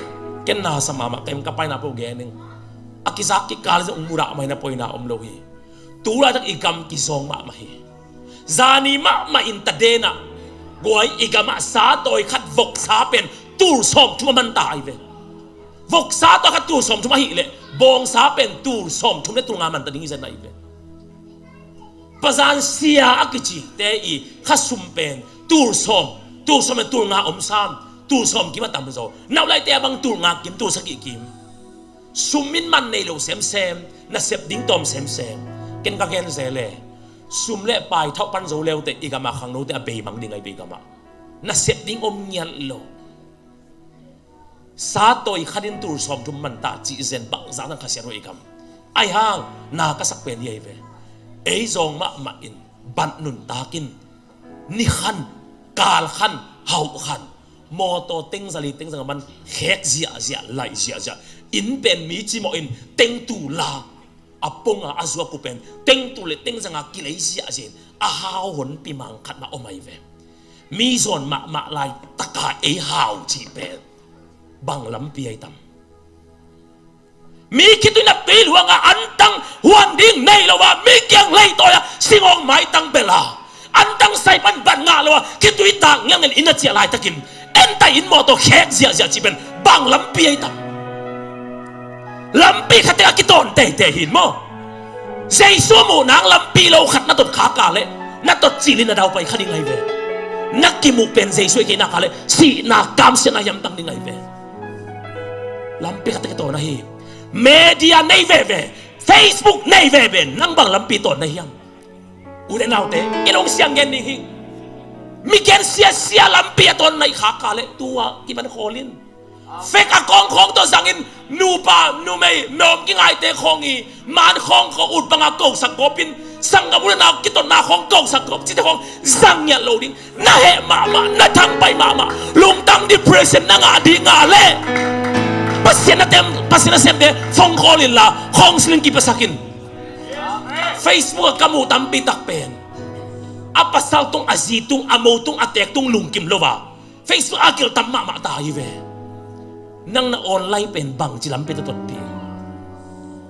Ken na sa mahmah kem ka paina po gening. A kizak kikal zong mudah mai na poina om lo hi. Tulaitak i gam kizawng mahmah hi. Zani mahmah in tadenah guai i gamah satawi khat voksa pen tul sawmthum a manta ai ve. Voksa tawh khat tul sawmthum ahih leh bawngsa pen tul sawmthum le tul nga manta ding hi zen ahi ve. Pazan sia a kicite i kha sum pen tul sawm, tul sawm le tul nga om sam, tul sawm kim a tam zo. Naulaite a bang tul nga kim, tul sagih kim. Sum in man nei lo semsem, na sep ding tawm semsem. Ken ka gen zel e. Sum le pai thauh pan zo leute i gamah khangnote a beimang ding ahi ve i gamah. Na sep ding om ngiat lo. Satawi khat in tul sawmthum manta cih zen bangzah nang khasiat uh i gam. Ahi hang na ka sak pen hi ahi ve. Ei zawng mahmah in bat nuntak in ni khan, kal khan, hauh khan, mawtaw tengzali tengzang a man khek ziahziah, laih ziahziah. Inn pen mi cimawh in tengtu la a pong a a zuak uh pen tengtu le tengzang a kilei ziahziah in a hau honpi mang khat mah om ahi ve. Mi zawn mahmah laitaka ei hau cih pen bang lampi ahi tam? Mi khitui na tui luang a antang huan ding nei lo a mi kiang leitawi a singawng maitang bel a antang saipan ban ngah lo a khitui tak ngiangen inn a ciah laitakin enta inn mawtaw khek ziahziah cih pen bang lampi ahi tam? Lampi khatte a kitawn teitei hin maw. Jesu muh nang lampi lo khat na tot khak a leh na tot cilin na daupai kha ding ahi ve. Na kimuh pen Jesu i kei nak a leh sihna kamsiatna hiamtang ding ahi ve. Lampi khatte kitawn ahi. Media nei veve, Facebook nei veve, nang bang lampi tawn na hiam? U le naute, in hong siang gen ding hi. Mi gen siasia lampi a tawn na i khak a leh tua kiman khawl in. Fek a kawngkhawng tawh zangin nupa numei nawm kingaite khawng i man khawng khawng ut banga kosak gawpin sanggam u le nau kitotna khawng kosak gawp cite khawng zang ngiat lo ding. Na heh mahmah, na thangpai mahmah, lungtang depression na ngah ding a leh Pasian na tem, Pasian na semte phone call in la counseling kipasak in. Facebook a ka muh tampi tak pen a pasal tung, a zi tung, a mo tung, a tek tung lungkim lo a Facebook a kiltam mahmah ta hi ve. Nang na online pen bangci lampi ta tot ding?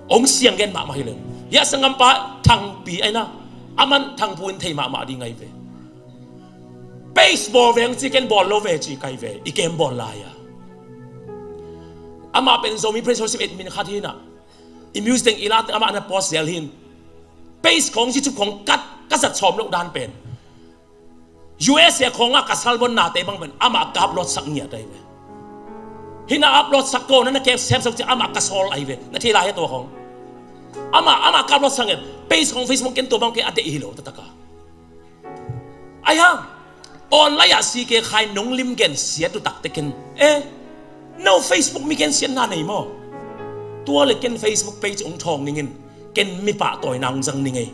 Hong siang gen mahmah hi leng. Hiah sanggampa Thangpi aina, aman Thangpu in thei mahmah ding ahi ve. Page bawl veng ci ken bawl lo ve ci kai ve. I kem bawl lai a. Amah pen Zomi Praise Worship admin khat hi na. I music teng i la teng amah na post zel hin. Page khong YouTube khong kat ka zat sawm loh dan pen U S A khawngah ka salvon nate bang pen amah ka upload sak ngiat ahi ve. Hina upload sak ko na na kem sem sak ci amah ka sawl ahi ve. Na thei lai he tua khawng. Amah, amah ka upload sak ngiat. Page khawng Facebook ken tua bang ke a deih hi lo taktak a. Ahi hang online ah C K Khai nong lim gen siat uh takte ken. Eh, no Facebook mi gen siatna nei maw? Tua le ken Facebook page ong thawng ningin ken mi pahtawina ong zang ning ei.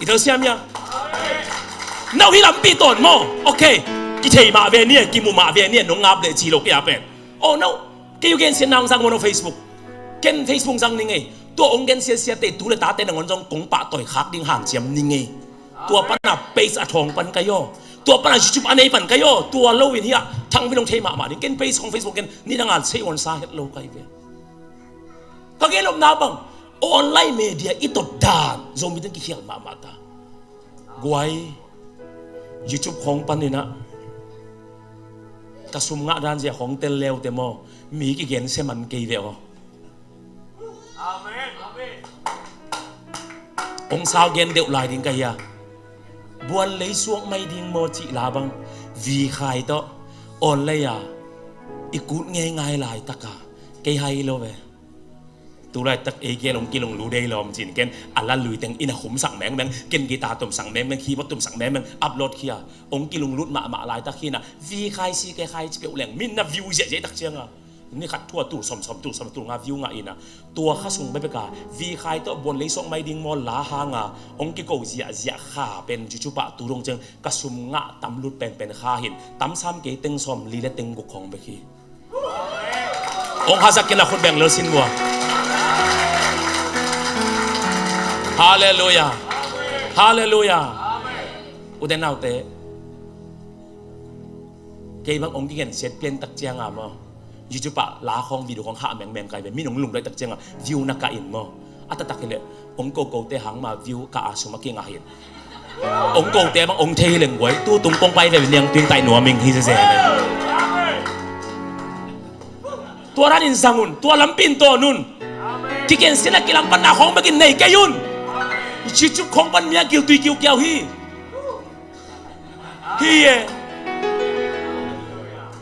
I tel siam ia? No hi lampi tawn maw? Okay. Kithei mah ve ni e, kimu mah ve ni e, nong ngap leh ci lo kei a pen. Oh no. Kei u gen sian nang zang maw no Facebook? Ken Facebook zang ning ei. Tua ong gen siasia te tu le tate nangon zong kong pahtawi khak ding hanciam ning ei. Tua pana page a thawng pan kai aw. Tua pana YouTube a nei pan kai aw. Tua lo in hiah thang vinong thei mahmah ding. Ken page kong Facebook ken ni nangal sei on sa het lo kai ve. Ka gen lopna bang online media i tot dan Zomi teng kikhial mahmah ta. Guai, YouTube khawng paninah ka sum ngah dan zia khawng tel leute maw? Mi kigen se man kei ve aw. Amen. Amen. Ong sau gen deuh lai ding ka hia? Buan lei suak mai ding maw cih la bang vi khai tawh online a i kut ngeingai laitaka kei hai lo ve. Tulaitak ei ken ong kilunglut dei lawm cin ken a la lui teng ina khumsak mengmeng, ken guitar tumsak mengmeng, keyboard tumsak mengmeng, upload khia. Ong kilunglut mahmah laitak hina vi khai si ke khai ci peuh leng min na view ziahziah tak cianga Ni khat thu a tul sawm, sawm tul sawm, tul nga view ngah in a, tua kha sung bekbek a, vikhai tawh buan lei suak mai ding maw la hang a, hong kiko ziahziah kha pen YouTube ah tu dong ciang ka sum ngah tam lut penpen kha hi in, tam sam kei teng sawm li le teng guk khawng bek hi. Hong hazak kei na khut beng lel sin vua. Halleluiah. Halleluiah. U te nau te, kei bang hong kigen siat pian tak ciang a maw, YouTube ah la khawng, video khawng hah mengmeng kai ve, min hong lungdaih tak ciang a view na kah in maw. A taktak hi leh hong kokote hang ma view kah a sum a kingah hi in. Hong kote bang hong thei hi leng guai, tu tung kong pai ve, niang tuing tai nuam ing hi zeze. Tua dan in zang un, tua lampi in tawn un. Kigen siatna kilamdanna khawng bek in nei kei un. YouTube khawng pan mi a giltui kiukiau hi. Hi e.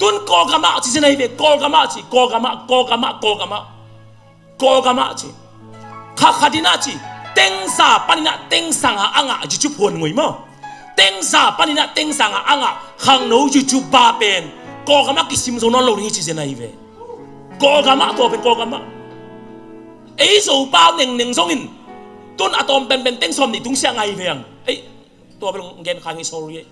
Tun Kawlgam ah ci zen ahi ve, Kawlgam ah ci, Kawlgam ah, Kawlgam ah, Kawlgam ah. Kawlgam ah ci. Kha khat in ah ci. Teng za panin ah teng sang a ngah YouTube huan ngui maw. Teng za panin ah teng sang a ngah khangno YouTuber pen Kawlgam ah kisim zo nawn lo ding hi ci zen ahi ve. Kawlgam ah, tua pen Kawlgam ah. Ei Zopau nengneng zongin tun a tawm penpen teng sawm nih tung siah ngai ve ang. Ei, tua bel gen kha ngi, sorry.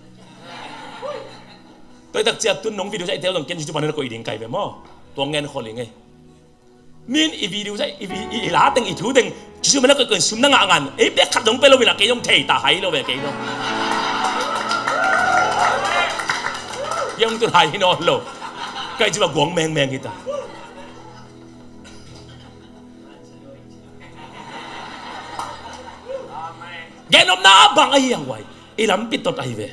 Tua i tak ciat tun nong video sa i tel dong ken YouTube ah na koih ding kai ve maw. Tua ngen khol i ngei. Min i video sa i, i, i la teng, i thu teng, YouTube ah na koih koih sum na ngah ngan. Ei bek khat dong pe lo ila kei dong thei ta hai lo ve kei dong. Yang tu hai hi nawn lo. Kai ci ba guang mengmeng hi ta. Gen nopna bang ahi hang guai, i lampi tot ahi ve.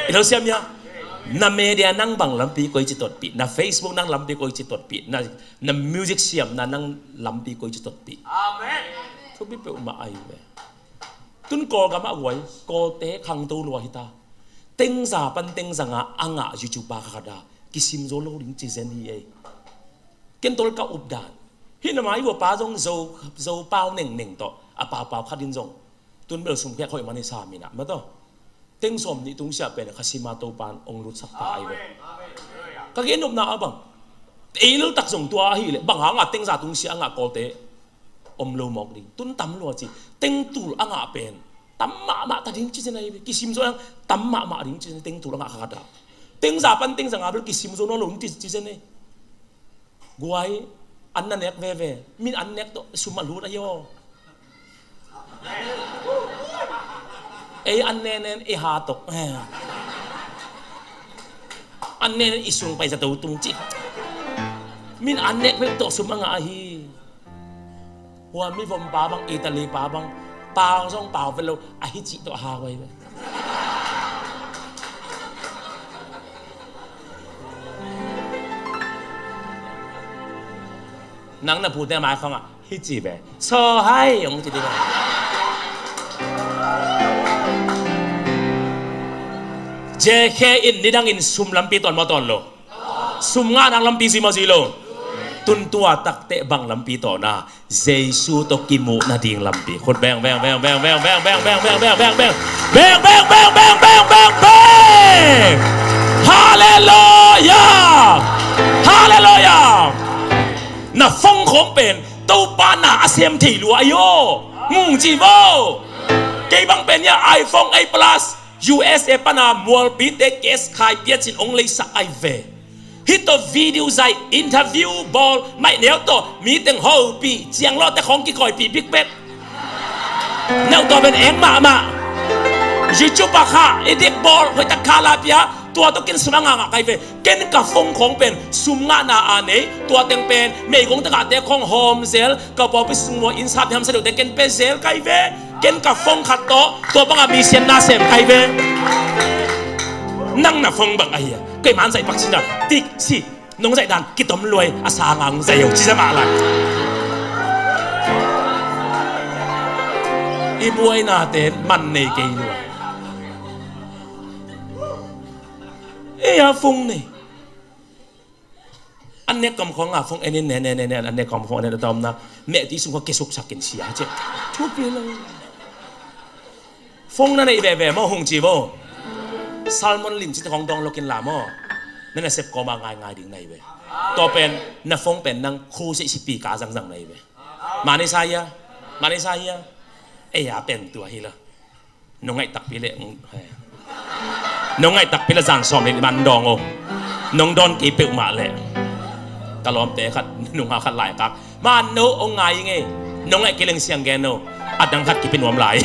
I lo siam ia. Na media nang bang lampi koici totpih, na Facebook nang lampi koici totpih, na, na music siamna nang lampi koici totpih. Thupi peuhmah ahi ve. Tun Kawlgam ah guai, Kawlte khangto lua hi ta. Teng za pan teng zanga a ngah YouTuber kha khat a kisim zo lo ding ci zen hi ei. Ken tol ka up dan. Hih na mai vua pa zong Zo, Zopau nengneng tawh a paupau khat in zong tun bel sum khek hoih man hi sa minah ma tawh. Teng sawm nih tung siah pen kha sima Topan ong lutsak ta ai ve. Ka gen nopna a bang, ei leltak zong tua ahih leh bang hanga teng za tung siah a ngah Kawlte om lo mawk ding. Tun tam lua ci. Teng tul a ngah pen tam mahmah ta ding ci zen ai ve. Kisim zo ang tam mahmah ding ci zen, teng tul a ngah kha khat a. Teng za pan teng zanga bel kisim zo nawn lo ding ci zen ei. Guai, an na nek veve. Min an nek tawh sum a lut ahi aw. Ei an nenen i ha tawh. An nenen i sung pai zato tung ci. Min an nek veve tawh sum a ngah ahi. Hua mi vom pa bang, Italy pa bang, pau zong pau velo, ahi cih tawh a ha guai ve. Nang na pute mai khong ah hi ci ve. So hai ong ci ti ve. J K in nidang in sum lampi ton maw ton lo? Sum ngah nang lampi zui maw zui lo? Tun tua takte bang lampi tawh na? Jesu tawh kimuh nading lampi. Khut beng, beng, beng. Halleluiah! Halleluiah! Na phone khawng pen Topa na a sem thei lua ahi aw. Mung ci vo. Kei bang pen ia iPhone eight Plus U S A pana mualpite case khai piacin ong leisak ai ve. Hih tawh video zai interview bawl maih neu tawh mi teng hopih cianglawhte khawng kikawipih bikbek. Neu tawh ben eng mahmah. YouTube a kha i dik bawl hoihtak kha la pia, tua tawh kin sum a ngah ngah kai ve. Ken ka phone khawng pen sum ngahna a nei, tua teng pen meigong tagahte khawng hawm zel, ka pawlpi sung mua inn sap hiam sa deuhte ken pe zel kai ve. Ken ka phone khat tawh tua banga mi sian na sem kai ve. Nang na phone bang ahi a, kei man zaih pak cina tik si, nong zaih dan kitom luai, a sanga hong zaih ho ci za mah lai. I buainate man nei kei lua. Ei a phone nei. An nek kam khawng a phone en in ne ne ne ne, an nek kam khawng en in a tawmna meh ti sung kha kisuksak in sia ci. Thupi lo. Phone na neih veve maw hong ci vo. Salmon lim ci te khawng dawng lokin la maw. Na nasep kawma ngaingai ding na hi ve. Tua pen na phone pen nang khu sih sipi ka zangzang na hi ve. Mani sa hia? Mani sa hia? Ei a pen tua hi lo. Nong ngaih takpi le, nong ngaih takpi le zan sawm le man dawng o. Nong dawn kei peuhmah le. Ka lawmte khat nunga khat laikak. Man no ong ngai nge. Nong ngaih kei leng siang gen no. A dang khat kipi nuam lai.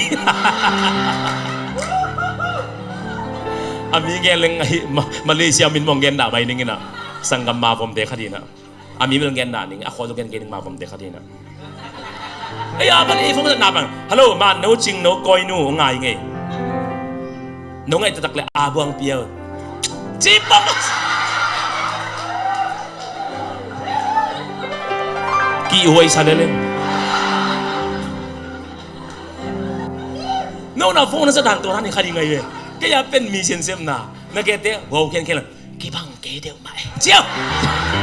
A mi gen leng ahi, Malaysia min mong gen dah mai ning ina. Sanggam mavomte khat ina. A mi bel gen na ning, a khua zu gen kei ning mavomte khat hi na. Ei a bel i phone na bang. Hello, man no cing no koi nu ngai ngei. No ngai tatak le a buang piau. Cipang. Ki huai sa le le. No na phone na sa dan to na ni khat hi ngai ve. Kei a pen mi sian sem na. Na kei te wow khen khen la. Kibang kei deuh mah e. Ciau.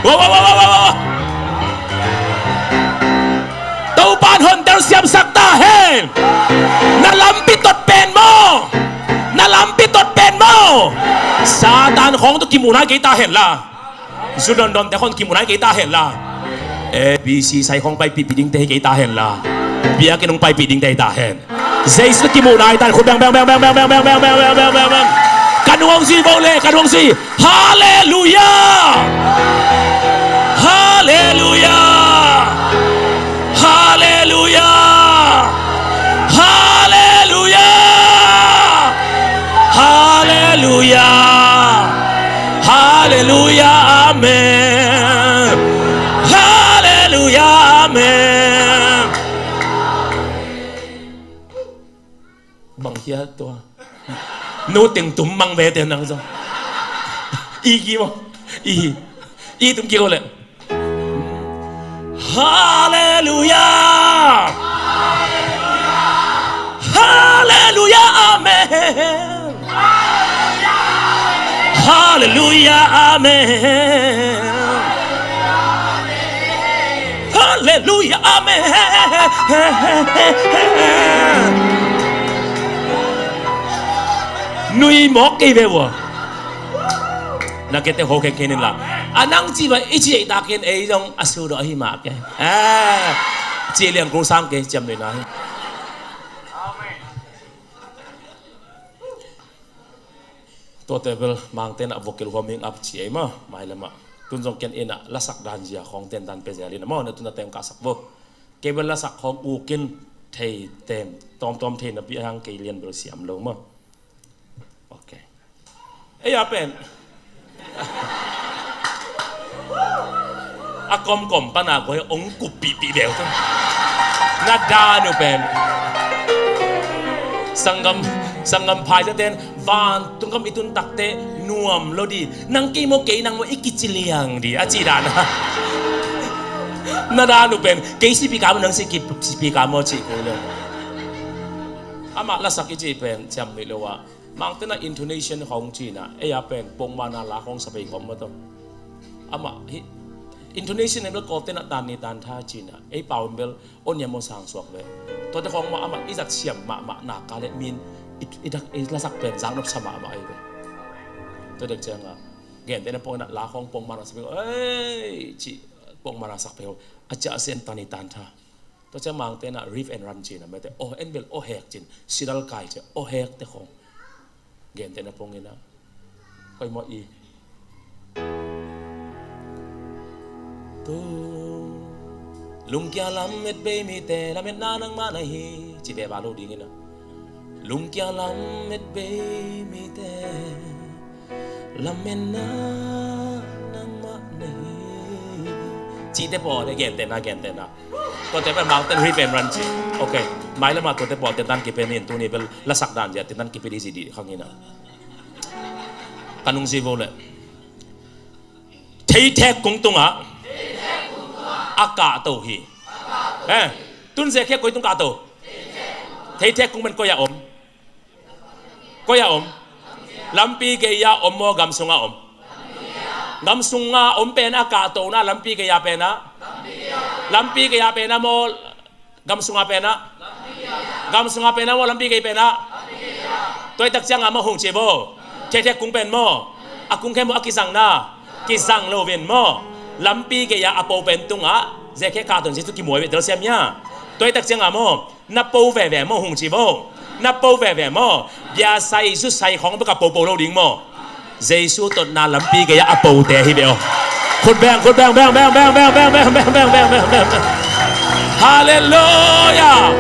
Wa, wa, wa. Topa'n hontel siamsak ta hen. Na lampi tot pen maw. Na lampi tot pen maw. Satan khawng tawh kimuh nai kei ta hen la. Zu dondonte khawng kimuh nai kei ta hen la. A B C sai khawng paipihpih dingte hi kei ta hen la. Biakinn hong paipih dingte hi ta hen. Jesu kimuh nai tan khut beng beng beng. Ka nuang zui bo le, ka nuang zui. Halleluia. Halleluia. Halleluia. Halleluia. Halleluia. Halleluia. Amen. Halleluia. Amen. Bang hia tua. No teng tum mang ve te nang zong. I ki mo. I. I tum ki ko le. Halleluia. Halleluia. Amen. Halleluia. Amen. Halleluia. Amen. Nui mawk kei ve ua. Na kei te ho khen khen in la. A nang ci va i ci ei ta kei ei zong a su do hi ma kei. Ci liang kul sang kei ciam nui na hi. Tuate bel mangte na vocal warming up ci ei ma, mai lama. Tun zong ken ina lasak dan zia khong ten dan pe zia lina ma, na tun na teng ka sak bo. Kei bel lasak khong ukin thei tem, tawmtawm thei na pi hang kei lian bel siam lo ma. Ok. Ei a pen. A komkom pana koi ong kup pihpih beu tu. Na dan uh pen. Sanggam, sanggam phai ten vantungam i tun takte nuam lo di. Nang kei mo kei nang mo i kici liang di. A ci dan. Na dan uh pen. Kei sipi ka mo nang si ki sipi ka mo ci ko le. Amah lasak i ci pen ciam nui lo a. Mangte na intonation khong cina, ei a pen pongmana la khong sapei khong maw tawh. Amah hi intonation en bel kawlte na tan ni tan tha cina, ei pau en bel on yam on sang suak ve. Tuate khong mah amah i zat siam mahmah na ka le min i, i dak i lasak pen zang nop sa mahmah ei ve. Tua dek cianga gente na pong na la khong pongmana sapei khong ei ci pongmana sakpei khong a cia sen tan ni tan tha. Tua ciang mangte na riff and run cina mete oh en bel oh hek cin sidal kai cia oh hek te khong. Gente na pong ina. Koi mo i. Tu. Lungkia lam et bei mite lam et na nang ma na hi. Ci ve ba lo ding ina. Lungkia lam et bei mite. Lam et na nang ma na hi. Cite paw le gente na gente na. Tuate pen mangten riff and run ci. Ok. Mai lama tuate pawl tentan kipen in tuni bel lasak dan zia tentan kipen i zi di khang ina. Ka nung zi vo le. Theithek kung tunga a kahto hi. Eh, tun zia khek koi tung kahto. Theithek kung men koi a om. Koi a om. Lampi gei a om maw gam sunga om. Gam sunga om pen a kahtona lampi gei a pen a. Lampi gei a pen a maw gam sunga pen a. Gam sunga pen a maw lampi gei pen a. Tuaitak cianga maw hong ci bo. Theithek kung pen maw. A kung khe maw, a kizang na? Kizang lo vin maw? Lampi gei-ah a po pen tungah Zekhe kahto in Jesu kimuai ve telsiam hia? Tua hi tak ciangah maw, na po veve maw hong ci vo. Na po veve maw? Bia sai zu sai khawng bek a popo lo ding maw? Jesu totna lampi gei-ah a pote hi ve aw. Khut beng, khut beng, beng, beng. Halleluiah.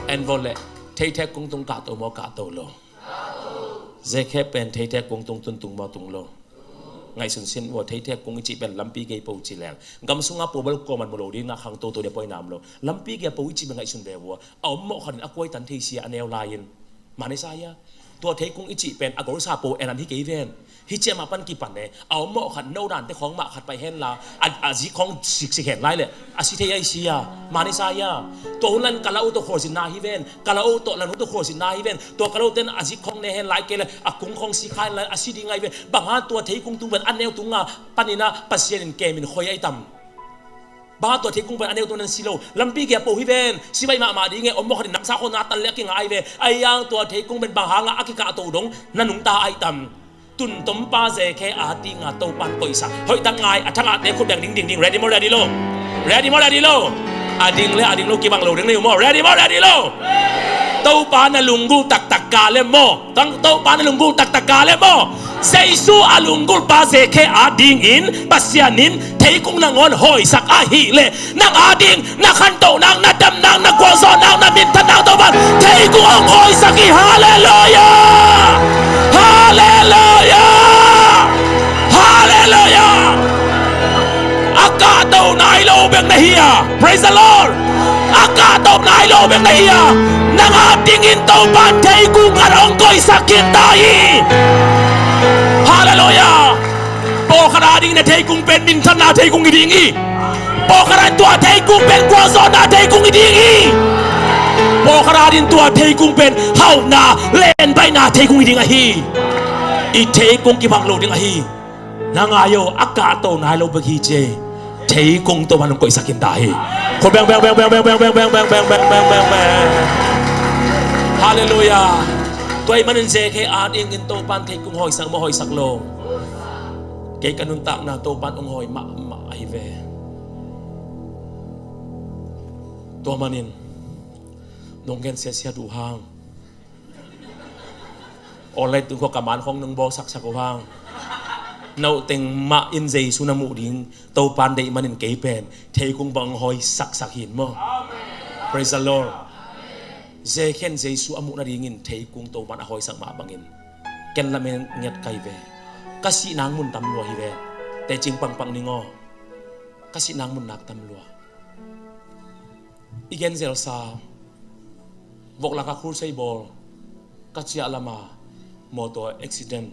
En vawleh, theithek kung tung kahto maw, kahto lo? Zekhe pen theithek kung tung tun tung maw, tung lo? Ngaihsun sin ua, theithek kung i cih pen lampi gei po ci leng, gam sunga po bel kuaman mu lo ding, na khang toto dia poi nam lo. Lampi gei a po i cih pen ngaihsun ve ua, a om mawh khatin a kuai tan thei sia a neu lai-in. Mani sa hia? Tua theikung i cih pen a golsa po en an hi kei ven. Hi ciah mah pan kipan e, a om mawh khat no dante khawng mah khat pai henla, a, a zik khawng siksik hen lai leh a si thei ahi sia. Mani sa hia? Tua hun lan ka lau tawh khualzinna hi ven, ka lau tawh lan hun tawh khualzinna hi ven. Tua ka lau ten a zik khawng ne hen lai kei leh a kung khawng si kha hen lai a si ding ahi ven. Bang hang tua theikung tung pen a neu tunga panin ah Pasian in kemin khoi ahi tam? Bang hang tua theikung pen a neu tung nan si lo? Lampi gei a po hi ven. Si baih mahmah ding e, om mawh khatin nang sa khawng na tan leh a kingai ve. Ahi hang tua theikung pen bang hangah a kikahto dong na nungta ahi tam? Tun tompa Zekhe a dinga Topan koihsak. Hoih tak ngai, a thangahte khut beng ding, ding, ding. Ready maw, ready lo? Ready maw, ready lo? A ding le a ding lo kibang lo ding nei uh maw? Ready maw, ready lo? Topa na lunggulh taktak ka le maw? Tang Topa na lunggulh taktak ka le maw? Jesu a lunggulhpa Zekhe a dingin Pasian in theikung nangawn hawisak ahih leh, nang a ding na khantohna, na damna, na gualzawhna, na minthanna tawh pan theikung hong hawisak hi. Halleluiah! Halleluiah! Halleluiah! A kahto nai lo bek na hi a, praise the Lord. A kahto nai lo bek na hi a, nang a dingin Topa theikung khat hong koihsak khin ta hi. Halleluiah! Pawlkhat a ding na theikung pen minthanna theikung hi ding hi. Pawlkhat a tua theikung pen gualzawhna theikung hi ding hi. Pawlkhat a ding tua theikung pen hauhna, lenbaihna theikung hi ding ahi. I theikung kibang lo ding ahi. Na ngai aw, a kahto nai lo bek hi ci. Theikung Topan hong koihsak khin ta hi. Khut beng, beng, beng. Halleluiah. Tua ahih manin Zekhe a dingin Topan theikung hawisak maw, hawisak lo? Kei ka nuntakna Topan hong hawi mahmah ahi ve. Tua manin nong gen siasia duh hang, online tung khua ka man khawng nong bawlsaksak uh hang, no teng mah in Jesu na muh ding Topan deih manin kei pen theikung bang hawisaksak hi in maw? Praise the Lord. Zekhen Jesu a muh nadingin theikung Topan a hawisak mah bangin ken lamen ngiat kai ve. Ka sih nang mun tam lua hi ve. Tecing pangpang ning aw. Ka sih nang mun nak tam lua. I genzelsa, voklaka khulsei bawl ka ciah lama mawtaw accident.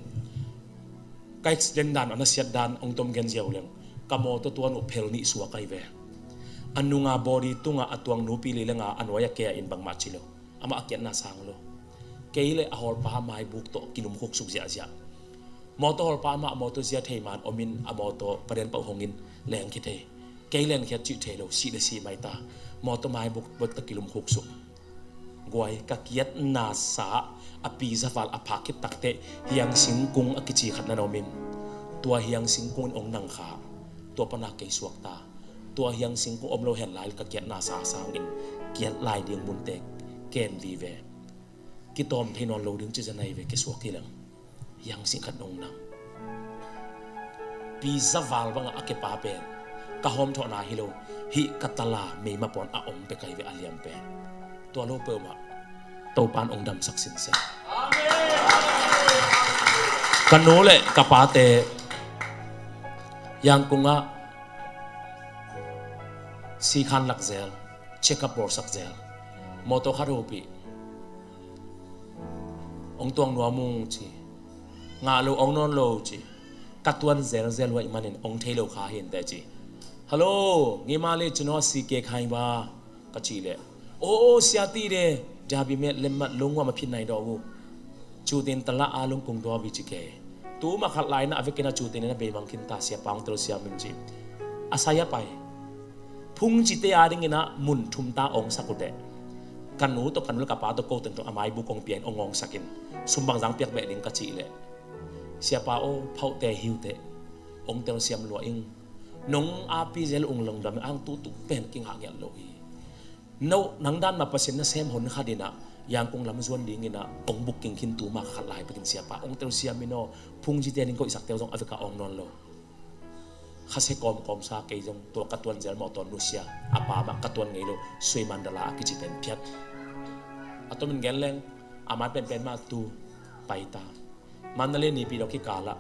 Ka accident dan, a nasiat dan hong tom genziau leng, ka mawtaw tuan uh phel nih suak ahi ve. A nunga body tungah a tuang nupi lei lenga a nuai a kea in bangmah ci lo. Amah a kiatna sang lo. Kei le a hawlpa a maibuk tawh kilumkhuksuk ziahziah. Mawtaw hawlpa amah mawtaw zia thei man omin a mawtaw paden pah hongin lengkhia thei. Kei lenkhiat cih thei lo, sih le sih mai ta. Mawtaw maibuk bek tawh kilumkhuksuk. Guai, ka kiatna sa a pi zaval a phak khit takteh hiang singkung a kici khat nan omin, tua hiang singkung in ong nang kha. Tua pana kei suak ta. Tua hiang singkung om lo hen lai ka kiatna sa sangin kiat lai ding munte ken vive. Kitawm thei nawn lo ding ci zanai ve, kisuak hi leng. Hiang sing khat nong nang. Pi zaval bangah a kepa pen ka hawmthawhna hi lo. Hih ka tala meima pawn a om pek ahi ve, a liam pen. Tua lo peuhmah Topan ong damsak sinsen. Ka nu le ka pate Yangkungah sikhan lak zel, check up bawlsak zel. Mawtaw khat hopih. Ong tuang nuam ung ci. Ngah lo, ong nawn lo ci. Ka tuan zelzel uh ahih manin ong thei lo kha hi inteh ci. Hello, ngeima le cino si ke khai ba, ka cih leh, o, o, sia ti de, jabi met lemmat lungwam a phin nai daw uh. Cutin tala a lungkung daw uh ci ke. Tu ma khat lai na a vekin a cutin a beimang khin ta, sia pang tel sia min ci. A sai a pai. Phung cite a dingin a mun thum ta awngsak uh teh. Ka nu tawh, ka nu le ka pa tawh, ko teng tawh a maibu kong pian ong awngsakin. Sum bangzang piak beh ding ka cih leh. Siapa aw, phaute hiute, ong telsiam lua ing. Nong api zel ung longdam ang, tutu pen kingah ngiat lo hi. No, nang dan mah Pasian nasem hon khat in ah, Yangon lam zuan ding in ah, ong booking khin tu mah khat lai pekin, siapa ong telsiam in aw, phungzite ning koihsak teu zong a vekah ong nawn lo. Khasia kawmkawm sa, kei zong tua ka tuan zel mawtaw nusia, a pa mah ka tuan ngei lo, sui mandala a kici pen phiat. A tomin gen leng, a mai penpen mah tu pai ta. Mandalay Nipi dawh kikal ah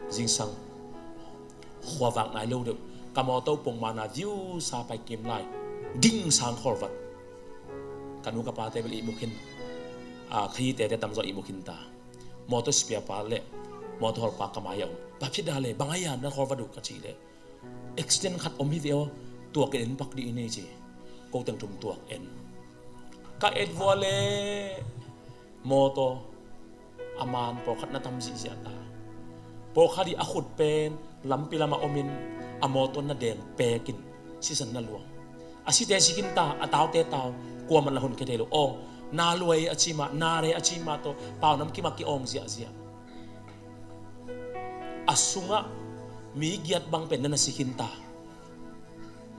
zingsang khuavak nai lo deuh, ka mawtaw pong mana viu sa pai kim lai, ding sang khawlvat. Ka nu ka pate bel ihmu khin, a, kha hite te tamzaw ihmu khin ta. Mawtaw spare part le mawtaw hawlpa ka mai a om. Pa, phit dah le, bang a hiam na khawlvat uh ka cih leh, accident khat om hi ve aw, tuak en pak dih ni ci. Ko teng thum tuak en. Ka et vua le mawtaw a man pawlkhat na tam zihziah ta. Pawlkhat i a khut pen lampi lamah omin, a mawtaw na deng pekin sisan na luang. A site si khin ta, a taute tau, kuamah na hun khia thei lo. Aw, na luai a ci mah, na re a ci mah tawh paunam kimah ki-awng ziahziah. A sungah mi giat bang pen na na si khin ta.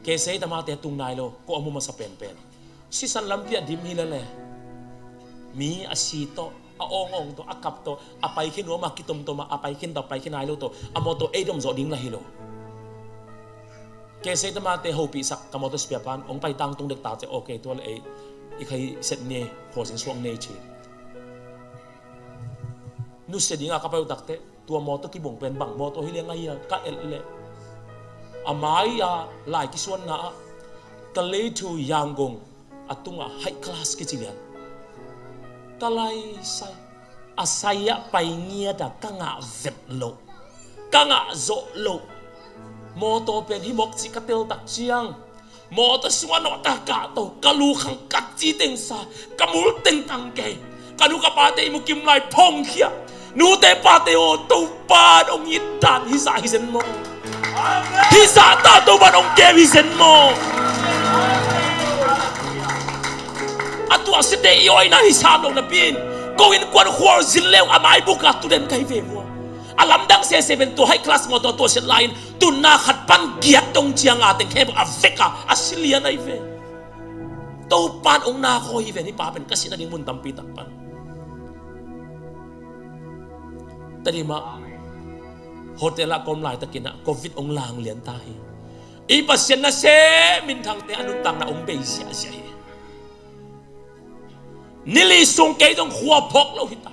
Kesei tamate tung nai lo, ko a mu masa penpen. Sisan lampi ah dim hi lele, mi a si tawh, a awngawng tawh, a kap tawh, a pai khin nuam a kitomtom a, a pai khin tawh, a pai khin nai lo tawh, a mawtaw ei dom zawh ding lah hi lo. Kesei tamate hopihsak, ka mawtaw spare part ong pai tangtung dek ta ci, okay, tua le ei i kha hi set ni, khualzin suak ni ci. Nusia dinga ka pai uh takteh, tua mawtaw kibung pen bang mawtaw hi leng a hia ka et leh, a mai-a lai kisuanna ah, Kalay to Yangon a tungah high class kici lian. Ka lai sai, a sai-ah pai ngiat a ka ngah vet loh, ka ngah zawh loh. Mawtaw pen hi mawk cih ka tel tak ciang, mawtaw sungah nawhtak kah to, ka lu khang kat ci teng sa, ka mul teng tang kei. Ka nu ka pate ihmu kim lai phongkhia. Nute pate aw, Topan ong it dan hizah hi zen maw? Hizah ta, Topan ong kem hi zen maw? A tuah site i awina hi sam lo napi-in, ko innkuan khualzin leu a mai buka tu den kai ve vua. A lamdang sese pen tua high class mawtaw tua siat lai-in, tunna khat pan giat dong cianga teng khebawk a veka a si lian ahi ve. Topan ong nakhaw hi ve, ni pa pen ka sihna ding mun tampi tak pan. Tadimah hotel ah ka om laitakin ah covid ong lang lian ta hi. I Pasian nasem minthangte a nuntakna ong bei ziahziah hi. Ni li sung kei zong khua phawk lo hi ta.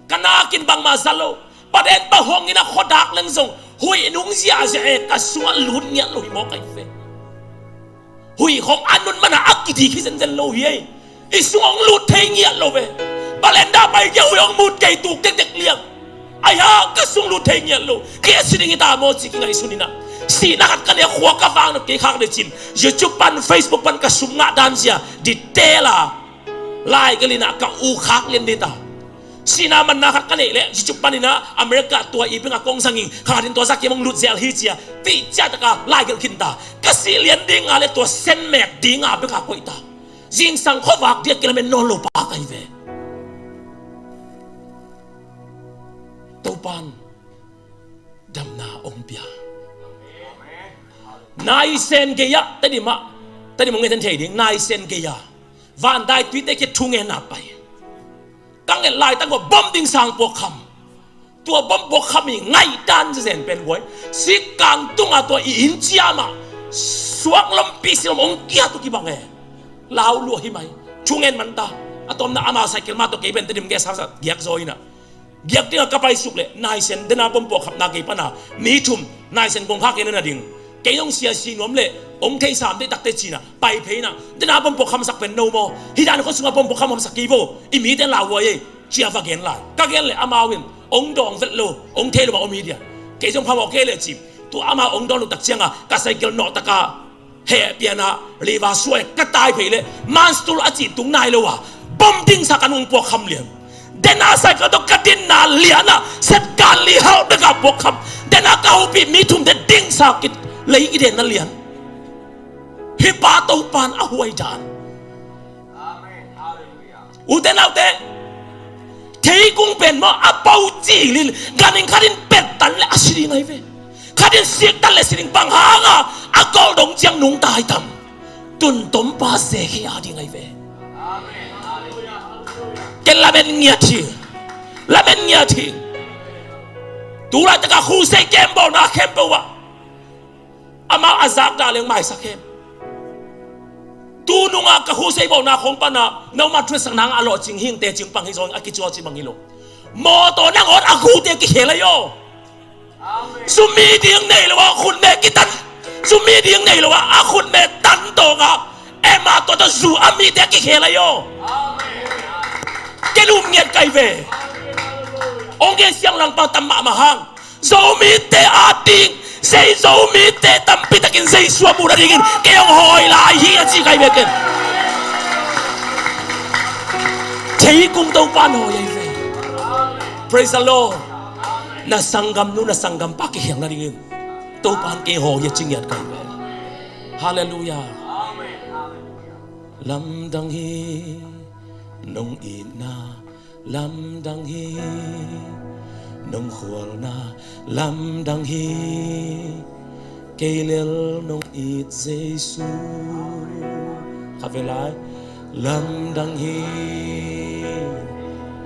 Ka nakin bangmah za lo. Paden pa hong in a khuadak leng zong huih nung ziahziah e, ka sungah lut ngiat lo hi mawk ahi ve. Huih hong a nun mana a kidik hi zenzen lo hi ei. I sung hong lut thei ngiat lo ve. Balenda pai kia huih hong mut kei tuk tektek liang. Aia, ka sung lut thei ngiat lo. Kei a si ding hi ta maw ci kingaihsun in ah, sihna khat ka nei a, khua ka vak nop kei khak lecin, YouTube pan, Facebook pan ka sum ngah dan zia detail a laigelh in ah ka u khak lian ding ta. Sihna manna khat ka neih leh YouTube pan in ah America tua i beng a kong zang ing, khat in tua zak kim hong lut zel hi ci a, pi ciah taka laigelh khin ta. Ka sih lian ding a leh tua sen mek ding a bek a koih ta. Zingsang khuavak dia kilamen nawn lo pa ka hi ve. Topan damna ong pia. Naisen gei-ah, Tedim ah, Tedim ong ngen thei ding, naisen gei-ah vandaituite kia thungenna pai. Ka nget laitak uh a bom ding sang puakkham. Tua bom puakkham i ngaihdan zezen pen guai, sikkang tunga tua i inn ciam ah suak lompi silom ong kiat uh kibang e. Lau lua hi mai. Thungen man ta. A tomna ama cycle mah tawh kei pen Tedim gas house ah giak zaw in ah, giak dingah ka paisuk leh naisen dena bom puakkhapna kei pana mi thum naisen kong khak in a na ding. Kei zong sia si nuam leh ong theisam deih takte cina pai phei in ah, dena bom puakkham sak pen no maw? Hih dan khua sungah bom puakkham hamsak kei vo, i mite lauhuai ei, ci-a va gen lai. Ka gen leh amau in ong dawng vet lo, ong thei lo mah om hi dia. Kei zong phamawh kei leh cim. Tua amau ong dawng lo tak cianga ka cycle nawh taka heh piana riva suai ka tai phei leh manstool a cih tung nai lo a, bom dingsa ka nung puakkham lian. Dena cycle tawh ka dinna lian ah, set kan li halh bek a puakkham. Dena ka hopih mi thumte dingsa kit lei i denna lian. Hih pa Topan a huai dan. Ute naute, Theikung pen maw, a po cilin, ganhing khatin pettan le a si ding ahi ve. Khatin siktan le si ding, bang hanga a golh dong ciang nungta hi tam? Tun tompa Zekhei a ding ahi ve. Ken lamen ngiat hi. Lamen ngiat hi. Tulaitak a khusei kembawlna khempeuh ah amau a zakdah leng maisak hen. Tunung a ka khusei bawlna khong pana, noman thuasak nang a lawhcing hing, tecing pang hi zong a kicuaci bang hi lo. Mawtaw nangawn a gute kikhel ahi aw. Sum mi ding nei lo a khutme kitan. Sum mi ding nei lo a, a khutme tan tawng a, e, mawtaw tawh zu a mite kikhel ahi aw. Ken um ngiat ka hi ve. Ong gen siang langpang tam mahmah hang. Zomite a ding, zei Zomite tampi takin Jesu a muh nadingin kei hong hawi lai hi a ci ka hi ve ken. Theikung Topan hawi ahi ve. Praise the Lord. Na sanggamnu, na sanggampa kikhel nadingin Topan kei hawi a ci ngiat ka hi ve. Halleluiah. Lamdang hi nong itna, lamdang hi nong khualna, lamdang hi kei lel nong it Jesu. Khatvei lai. Lamdang hi,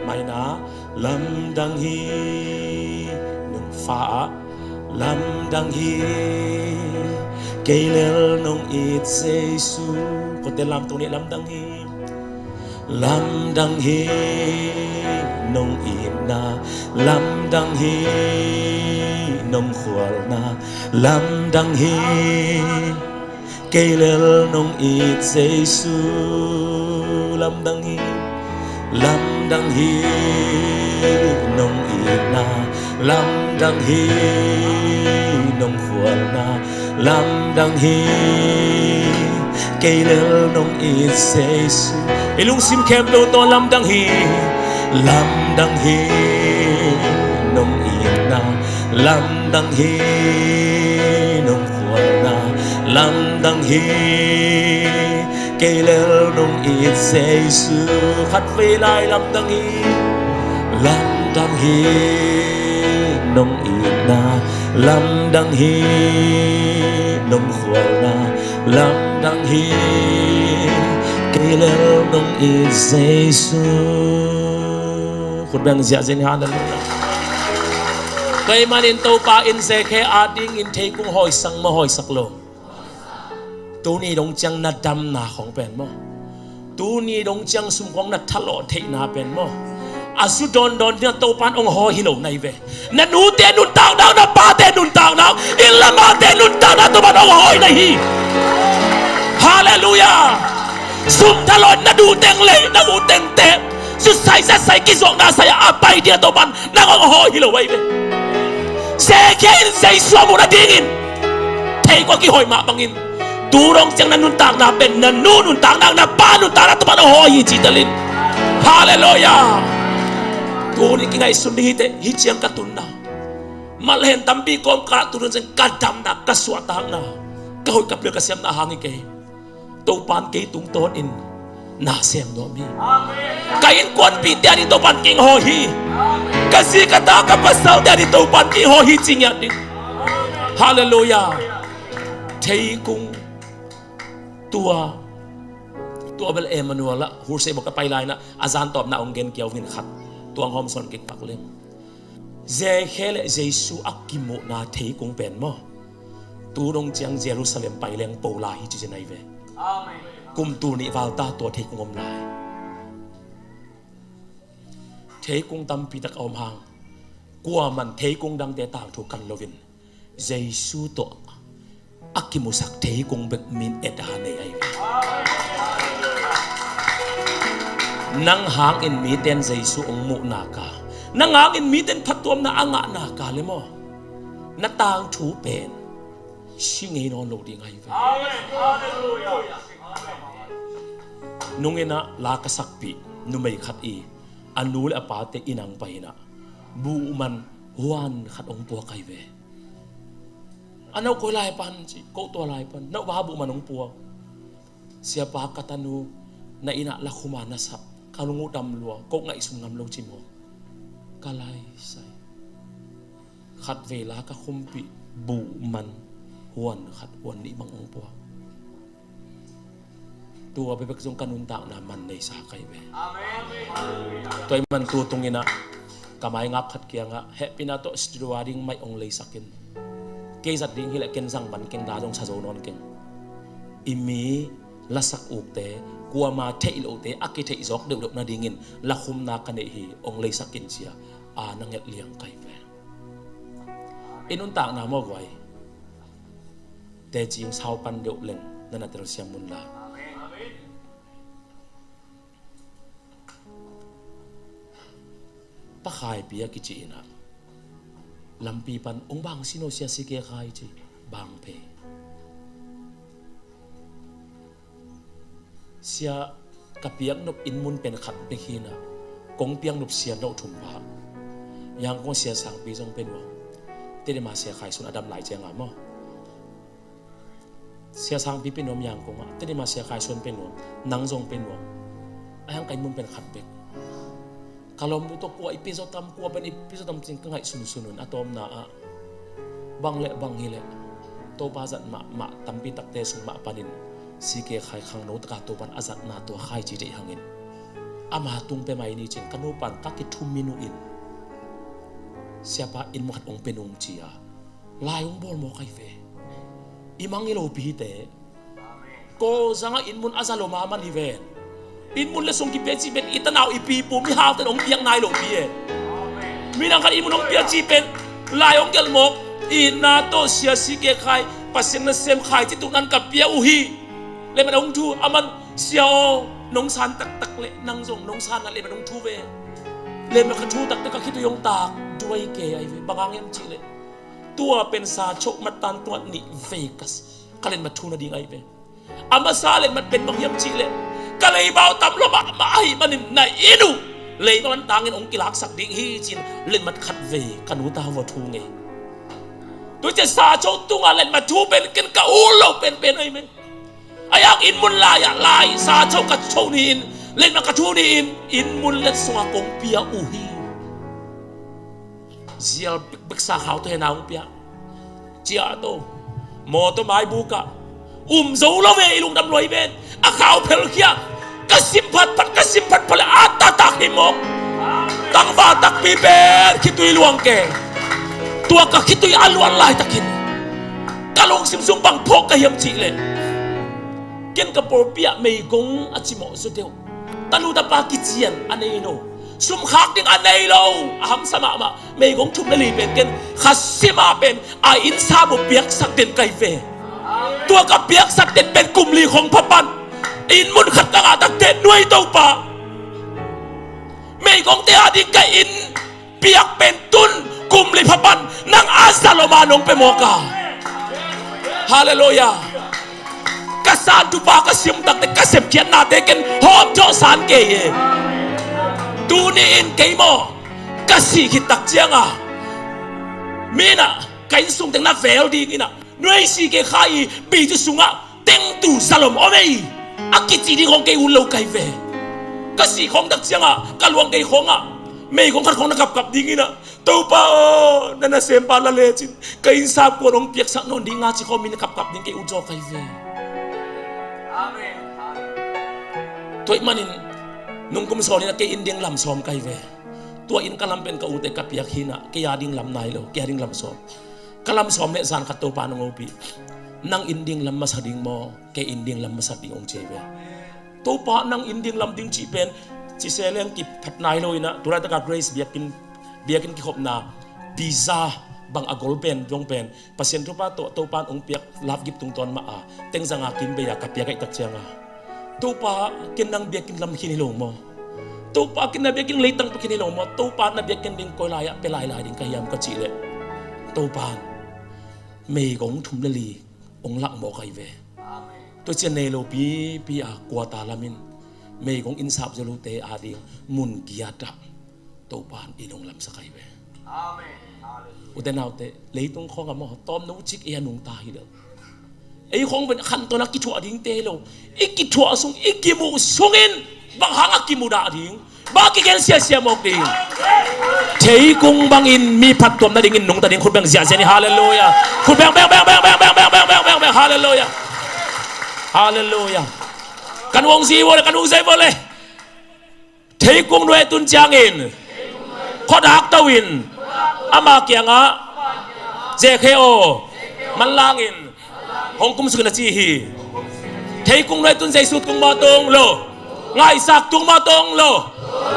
maina, lamdang hi nong fa ah, lamdang hi kei lel nong it Jesu. Kote lam tung ni, lamdang hi. Lamdang hi nong itna, lamdang hi nong khualna, lamdang hi kei lel nong it Jesu. Lamdang hi, lamdang hi nong itna, lamdang hi nong khualna, lamdang hi kei lel nong it Jesu. I lungsim khempeuh tawh lamdang hi, lamdang hi nong itna, lamdang hi nong khualna, lamdang hi kei lel nong it Jesu. Khatvei lai, lamdang hi. Lamdang hi nong itna, lamdang hi nong khualna, lamdang hi kei lel nong it Jesu. Khut beng ziahziah ni, halleluiah. Tua ahih manin Topa in Zekhei adingin theikung hawisak maw, hawisak lo? Tuni dong ciang na damna khong pen maw, tuni dong ciang sum khong na thalawh theihna pen maw, a su dawndawn dingin Topan hong hawi hi lo na hi ve. Na nute nuntakna, na pate nuntakna, inn lamate nuntakna Topan hong hawi na hi. Halleluiah. Sum thalawh, na duhteng lei, na uteng teh, su sai, za sai, kizuakna sai a pai dingin Topan nang hong hawi hi lo ahi ve. Zekhei in Jesu a muh nadingin theikung a kihawi mah bangin, tu dong ciang na nuntakna pen na nu nuntakna, na pa nuntakna Topan hong hawi hi ci talin. Halleluiah. Tuni kingaihsun ding hi teh, hih ciang ka tunna, malhen tampi kawmkal tu dong ciang ka damna, ka suahtakna, ka hoih ka pil ka siamna hang hi kei. Topan kei tungtawnin na sem nuam hi. Ka innkuanpihte ading Topan kei hong hawi hi. Ka zi ka ta ka pasalte ading Topan kei hong hawi hi ci ngiat ding. Halleluiah. Theikung tua, tua bel Emmanuel ah, Hurse bawk a pai lai-in ah, a zan tawpna hong gen kia ung in khat tuang hawm sawn kik pak leng. Zekhei le Jesu a kimuhna theikung pen maw, tu dong ciang Jerusalem pai leng po lai hi ci zen ahi ve. Kum tul nih val ta tua theikung om lai. Theikung tampi tak a om hang, kuaman theikung dangte tangthu kan loin Jesu tawh a kimusak theikung bek min et a nei ahi ve. Nang hangin mite in Jesu hong muh nak a, nang hangin mite in phattuamna a ngah nak a le maw, na tangthu pen si ngei nawn lo ding ahi ve. Nung in ah la ka sakpih numei khat i, a nu le a pate inn ah hong pai in ah, buhman huan khat hong puak ahi ve. A nau koi lai pan ci, ko tua lai pan, nau ba buhman hong puak. Siapa, ka tanu na inn ah la khum a na sap, ka lung uh dam lua, ko ngaihsun ngam lo ci maw. ka laisai. Khatvei la ka khumpih buh man huan khat huan nih bang ong puak. Tua bekbek zong ka nuntakna man neisa kai ve. Tua ahih man tu tunginah ka maingap khat kiangah hehpihna tawh studio a ding maih ong leisak in. Kei zat ding hileh ken zang man keng, la zong sa zo nawn keng. I mi lasak ukte, kuama theih lohte a kitheih zawk deuhdeuh nadingin lakhumna ka neih hi, ong leisak in cia a na nget liang kai ve. I nuntakna maw guai? Teci ong sau pan deuh leng na na telsiam un la. Pa Khaipi a kici inah lampi pan ong bang sino sia si ke khai ci bang phei. Sia ka piaknop inn mun pen khat bek hinah kong piaknop sia noh thum pah. Yangkong sia sangpi zong pe nuam. Tedima sia khai sun a dam lai cianga maw? Sia sangpi pe nuam Yangkong ah. Tedima sia khai sun pe nuam. Nang zong pe nuam. A hiang ka inn mun pen khat bek. Ka lawm bu tawh kua i pia zaw tam, kua pen i pia zaw tam cin ka ngaih sunsun un a tawpna ah bang le bang hileh Topa zat mahmah tampi takte sung mah panin si ke khai khangno taka Topan a zatna tua khai ci deih hangin ama tung pia mai ni cin ka nupan ka kithumin uh in siapa inn mun khat ong pia nung cia lai ong bawl maw kai ve. I mang i lopi hite. Ko zanga inn mun a za lo maman hi ven. Inn mun le sung kipia cih pen i tanau i pipu mihaute in hong piak nai lo pi e. Midang khat inn mun hong piak cih pen lai hong gelh mawk. Itna tawh sia si ke khai, Pasian nasem khai ci tuknan ka pia uh hi. Lemat hong thu a man sia aw, nong san taktak le nang zong nong san na lemat hong thu ve. Lemat ka thu taktak ka khitui hong tak duai ke ai ve. Bang hang hiam cih leh tua pen sa choh mat tan tua nih vei ka si. Ka letmat thu nading ahi ve. A masa letmat pen bang hiam cih leh ka leibau tam lo mahmah ahih manin na inn uh leibau an tangin hong kilaksak ding hi cin letmat khat vei ka nu ta va thu ngei. Tua ciah sa cho tungah letmat thu pen ken ka ut lo penpen ahi ve. A yak inn mun lai ah lai sa cho ka cho ni in letmat ka thu ni in inn mun let sungah kong pia uh hi. Zial bekbek sa khau to hena hong pia. Cia to mawtaw maibuk ah um zo lo ve i lungdam luai ven. A khau phelkhia ka sim phatphat ka sim phatphat le a tatak hi mawk. Tangva takpi pen khitui luang ke. Tua ka khitui a luan laitakin ka lungsim sung bang phawk ka hiam cih leh ken ka pawlpi ah meigong a cimawh zaw deuh. Tanu tapa kician a nei lo, sumkhak ding a nei lo, a hamsa mahmah. Meigong thum le li pen ken kha sima pen a innsap uh piaksak den kai ve. Tua ka piaksak den pen kum li khong pha pan inn mun khat ka ngah takte nuai Topa, meigongte a ding ka inn piak pen tun kum li pha pan nang a za lo ma nong pe mawk a. Halleluiah. Ka san thupa ka sim takte ka sepkhiatnate ken hawm thawh san kei e. Tuni in kei maw ka sih khit tak cianga mi inah ka inn sung teng na vel ding inah nuai si ke khai i pi cu sungah tengtu zalom om ei a kici ding khong kei ut lo kai ve. Ka sih khong tak ciangah ka luang kei khongah meigong khat khong na kapkap ding inah Topa aw, na nasempa la lecin ka innsap kuan hong piaksak nawn ding a ci khawm in kapkap ding kei ut zaw kai ve. Tua ih manin nungkum sawn in a kei inn ding lam sawm kai ve. Tua inn ka lam pen ka ute ka piak hinah kei a ding lam nai lo, kei a ding lam sawm. Ka lam sawm le zan khat Topa nong opih. Nang inn ding lam masa ding maw, kei inn ding lam masa ding hong ci ve. Topa nang inn ding lam ding cih pen cise leng kiphat nai lo inah tulaitakah Grace biakinn, biakinn kikhopna pizza bang a gol pen zong pen Pasian thupha tawh Topa in hong piak love gift tungtawn mah a tengzanga kim bei a ka piak aih tak cianga Topa ken nang biakinn lam khin hi lo maw? Topa ken na biakinn leitang pa khin hi lo maw? Topa na biakinn ding koi lai ah pia lailai ding ka hiam ka cih leh Topa in meigong thum le li hong lak mawk ahi ve. Tua cian nei lo pipi a kuata lamin meigong innsap zo lote ading mun giat ah Topa in hong lamsak ahi ve. Ute naute, leitung khawngah maw tawmno cik ei a nungta hi lo. Ei khawng pen khantawn a kithuah dingte hi lo. I kithuah sung i kimuh sungin bang hang a kimudah ding? Bang a kigen siasia mawk ding? Theikung bangin mi phattuam nadingin nungta ding khut beng ziahziah ni. Halleluiah. Khut beng, beng, beng. Halleluiah. Halleluiah. Kan hong zi vua le, kan hong zei vua le. Theikung nuai a tun ciangin khuadak to in ama kiangah, Zekhe aw, manlangin hong kumsuk in, a ci hi. Theikung nuai a tun Jesu tung maw, tung lo? Ngaisak tung maw, tung lo?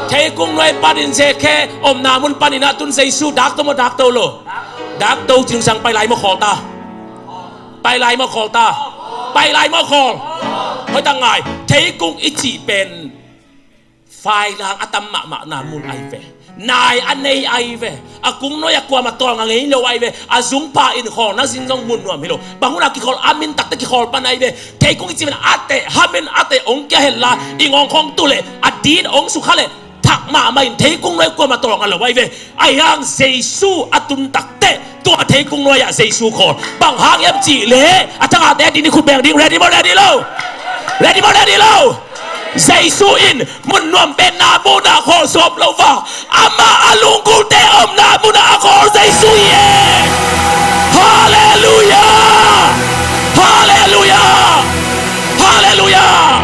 Theikung nuai panin Zekhe omna mun panin a tun Jesu dak to maw, dak to lo? Dak to, ci nungsang pai lai maw, khawl ta? Pai lai maw, khawl ta? Pai lai maw, khawl? Hoih tak ngai. Theikung i cih pen failang a tam mahmahna mun ahi ve. Nai a nei ahi ve. A kung nuai-ah kuamah tawlnga ngei lo ahi ve. A zungpha in khawlna zin zong mun nuam hi lo. Bang hunah kikhawl, a min takte kikhawl pan ahi ve. Theikung i cih pen a teh, hamin a teh hong kia hen la, i ngawng khawng tu leh, a din hong sukha leh, thak mahmah in theikung nuai kuamah tawlnga lo ahi ve. Ahi hang Jesu a tun takteh tua theikung nuai-ah Jesu khawl. Bang hang hiam cih leh, a thangahte a din i khut beng ding. Ready maw, ready lo? Ready maw, ready lo? Jesu in mun nuam penna munah khawl sawm lo va. Amah a lunggulhte omna munah a khawl Jesu hi e. Halleluiah! Halleluiah! Halleluiah!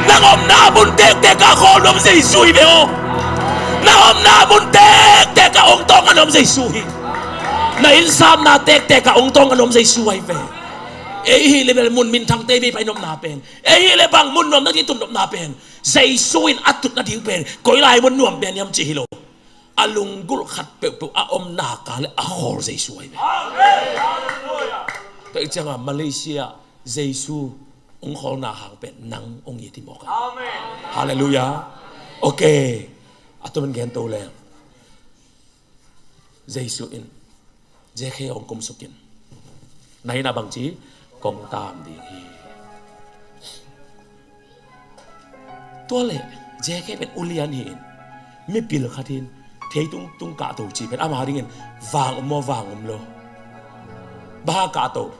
Nang omna mun tektek ah a khawl nuam Jesu hi ve aw. Nang omna mun tektek ah hong tawng a nuam Jesu hi. Na innsamna tektek ah hong tawng a nuam Jesu ahi ve. Ei hi leh bel mun minthangte vei pai nopna pen, ei hi leh bang mun nuam nading tun nopna pen, Jesu in a tut nading pen koi lai mun nuam pen hiam cih hi lo. A lunggulh khat peuhpeuh a omna kah leh a khawl Jesu ahi ve. Tua hi ciangah Malaysia Jesu hong khawlna hang pen nang hong it hi mawk a. Halleluiah. Ok. A tuaman gen to leng, Jesu in, Zekhe aw, hong kumsuk in. Na inn ah bangci, kong taam ding hi. Tua leh Zekhe pen ulian hi in, mipil khat hi in, theikung tung kahto cih pen ama dingin vang om maw, vang om lo? Bang a kahto?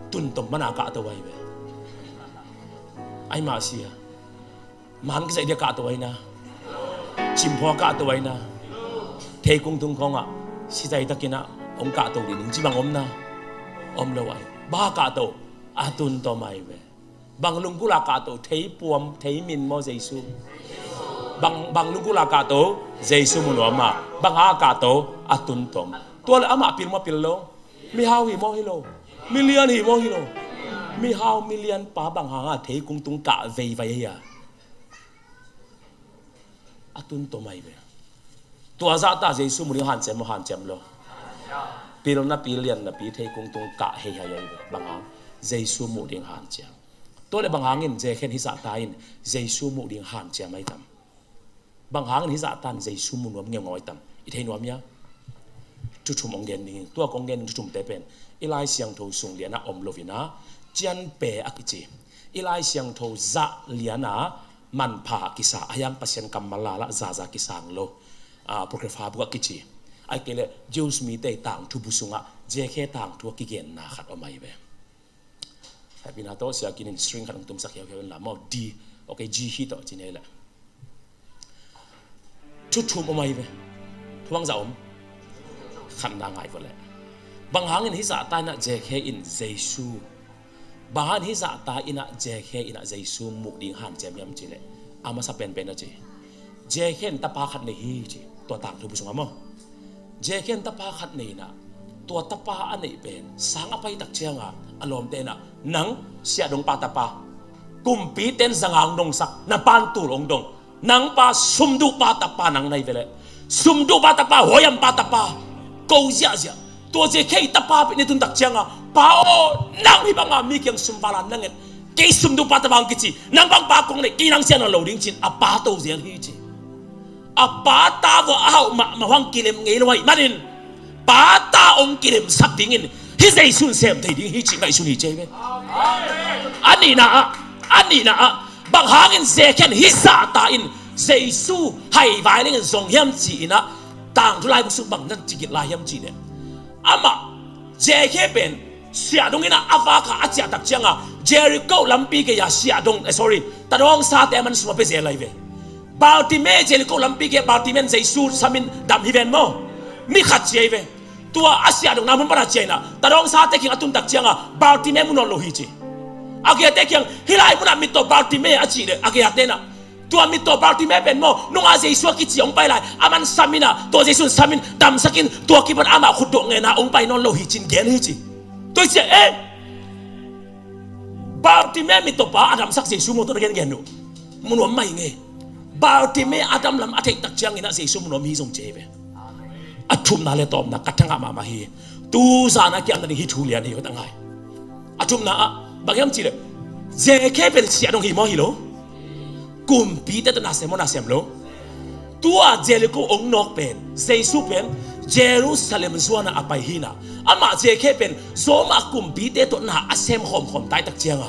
Tuntom mana kahto ahi ve. Ahi mah sia, man kizaih dia kahto ahi na, cimphua kahto ahi na, theikung tung khawngah sizaih takin ah hong kahto ding ci bang om na? Om lo ahi. Bang a kahto? A tuntom ahi ve. Bang lunggulh a kahto? Theipuam, theimin maw, Jesu? Bang, bang lunggulh a kahto? Jesu mu nuam a. Bang a kahto? A tuntom. Tua leh amah pil maw, pil lo? Mihau hi maw, hi lo? Milian hi maw, hi lo? Mihau milian pa bang hanga theikung tung kah veivai ahi a? A tuntom ahi ve. Tua zahta Jesu mu ding hanciam maw, hanciam lo? Pilna pi, lianna pi, theikung tung kah heihai ahi ve. Bang hang? Jesu mu ding hanciam. Tua leh bang hangin Zekhe in hih zahta in Jesu mu ding hanciam ahi tam? Bang hangin hih zahta in Jesu mu nuam ngeungau ahi tam? I thei nuam hia? Thu thum hong gen ding hi. Tua kong gen ding thu thumte pen i Lai Siangtho sung lianah om lo in ah, cianpe a kici, i Lai Siangtho zah lianah manpha a kisa, a hiang Pasian kammal lalah zaza kisang lo, ah, Apocrypha buk a kici, ahih kei leh Jews mite tangthu bu sungah Zekhe tangthu a kigenna khat om ahi ve. Hehpihna tawh Sia Kin in string khat hong tumsak hiauhiau in la maw. D, ok, G hi tawh ci nei leh. Thu thum om ahi ve. Thu bangzah om? Khatna ngai vua leh. Bang hangin hih zahta in ah Zekhe in Jesu, bang hangin hih zahta in ah Zekhe in ah Jesu muh ding hanciam hiam cih leh, a masa penpen a ci, Zekhe in tapa khat nei hi ci, tua tangthu bu sungah maw. Zekhe in tapa khat nei in ah, tua tapa a neih pen sang a pai tak ciangah a lawmte in ah, nang siahdongpa tapa, kumpite in zanga hong dongsak, na pa in tul hong dong, nang pa sumduhpa tapa nang na hi ve leh, sumduhpa tapa, huaihampa tapa, ko ziahziah. Tua Zekhe i tapa pen i tun tak ciangah, pa aw, nang hih banga mi kiang sum val a na nget, kei sumduhpa tapa hong kici, nang bang pa kong neih, kei nang siahna lo ding ci-in a pa to zel hi ci. A pa ta vua a hauh mahmah hang kilem ngei lo ahih manin, pa ta hong kilemsak dingin hih Jesu in sem thei ding hi cih ngaihsun hi ci ahi ve. A nihna ah, a nihna ah, bang hangin Zekhe in hih zahta in Jesu hai vai leng in zong hiam ci-in ah, tangthu lai bu sung bang nan ci gil lai hiam cih leh, amah Zekhe pen siahdong in ah a vak a, a ciah tak ciangah Jericho lampi gei-a siahdong, eh, sorry, tadawngsate a man sum a pia zel ahi ve. Bartimai, Jericho lampi gei Bartimai in Jesu samin dam hi ven maw. Mi khat ci ahi ve. Tua a siah dongna mun pana ciah inah, tadawng sate kiang a tun tak cianga Bartimai mu nawn lo hi ci. A geite kiang, hih lai munah mittaw Bartimai a cih leh a geite inah, tua mittaw Bartimai pen maw, nungah Jesu a kici hong pai lai, aman samin ah, tua Jesu in samin damsakin, tua kipan amah khutdawh ngenna hong pai nawn lo hi cin gen hi ci. Tua hi ciah, eh, Bartimai mittawpa a damsak Jesu maw, tua na gengen uh. Mu nuam mai ngei. Bartimai a damlam a theih tak ciangin ah Jesu mu nuam hi zong ci ahi ve. A thumna le tawpna ka thangah mahmah hi. Tuzan a kiamna ding hi thu lian hi, hoi ta ngai. A thumna ah bang hiam cih leh, Zakhe pen siah dong hi maw, hi lo? Kumpite tawh na sem maw, na sem lo? Tua Jericho ong nawk pen, Jesu pen Jerusalem zuanah a pai hinah, amah Zakhe pen Roma kumpite tawh na a sem khawmkhawm tai tak cianga,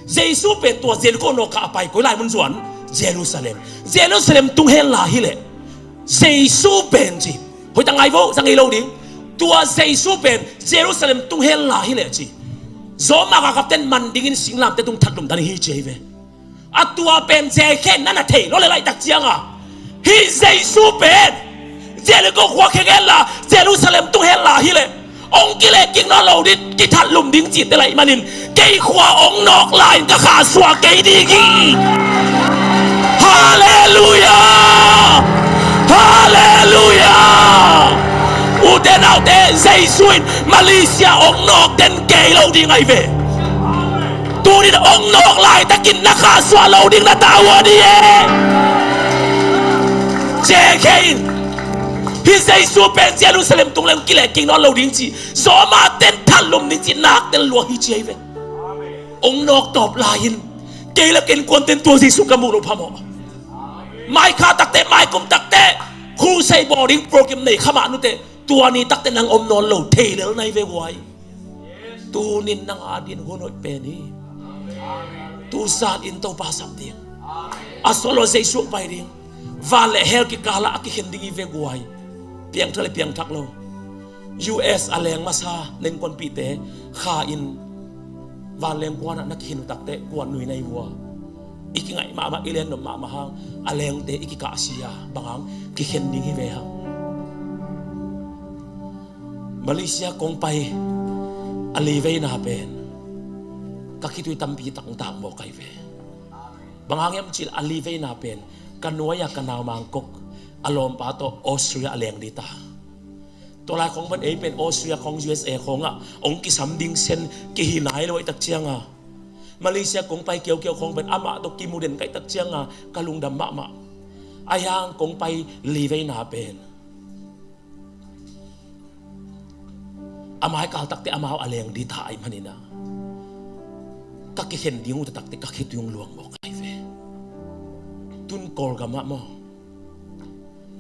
Jesu pen tua Jericho nawkah a pai, koi lai mun zuan? Jerusalem. Jerusalem tung hen la hileh, Jesu pen ci, hoih ta ngai vo, za ngei lo ding. Tua Jesu pen Jerusalem tung hen la hileh ci, Roma galkapten man dingin singlamteh tung thatlum dan hi ci ahi ve. A tua pen Zakhe in na na thei lo le laih tak cianga, hih Jesu pen Jericho khua kheng hen la Jerusalem tung hen la hileh, ong kilehkik nawn lo ding, kithatlum ding cihte laih manin, kei khua ong nawk lai-in ka kha suak kei ding hi. Halleluia! Halleluia! Ute naute, Jesu in Malaysia ong nawk den kei lo ding ahi ve. Tunin ong nawk laitakin na kha suah lo ding na tavuan hi e. Zakhe in, hih Jesu pen Jerusalem tung leng kilehkik nawn lo ding ci, Roma ten thatlum ding ci, nak ten luang hi ci ahi ve. Ong nawk tawp lai-in, kei le ka innkuanten tua Jesu ka muh loh phamawh. Mai kha takte, mai kum takte, crusade bawl ding program nei kha mah nute, tua ni takte nang om nawn lo thei lel na hi ve guai. Tunin nang adin hun hoih pen hi. Tuzan in Topa sap ding. A solo Jesu pai ding. Van le hell kikalah a kikhen ding hi ve guai. Piangthak le piangthak lo. U S a leng masa na innkuanpihte kha in vanleng kuanah na kikhen uh takte kuan nui na hi vua. I kingaih mahmah, i len nop mahmah hang a lengte i kikahsia bang hang kikhen ding hi ve hang. Malaysia kong pai a li veina pen ka khitui tampi tak ong tak mawk ahi ve. Bang hang hiam cih leh a li veina pen ka nuai-a ka nau Mangkok a lawmpa tawh Australia a leng ding ta. Tua lai khong pen ei pen Australia khong, U S A khong ah ong kisam ding sen kihi nai lo ahih tak cianga, Malaysia kong pai kiaukiau khong pen amah tawh kimu den ka hih tak cianga ka lungdam mahmah. Ahi hang kong pai li veina pen a mai kal takte amau a leng ding ta ahih manin ah, ka kikhen ding uh takte ka khitui ong luang mawk ahi ve. Tun Kawlgam ah maw,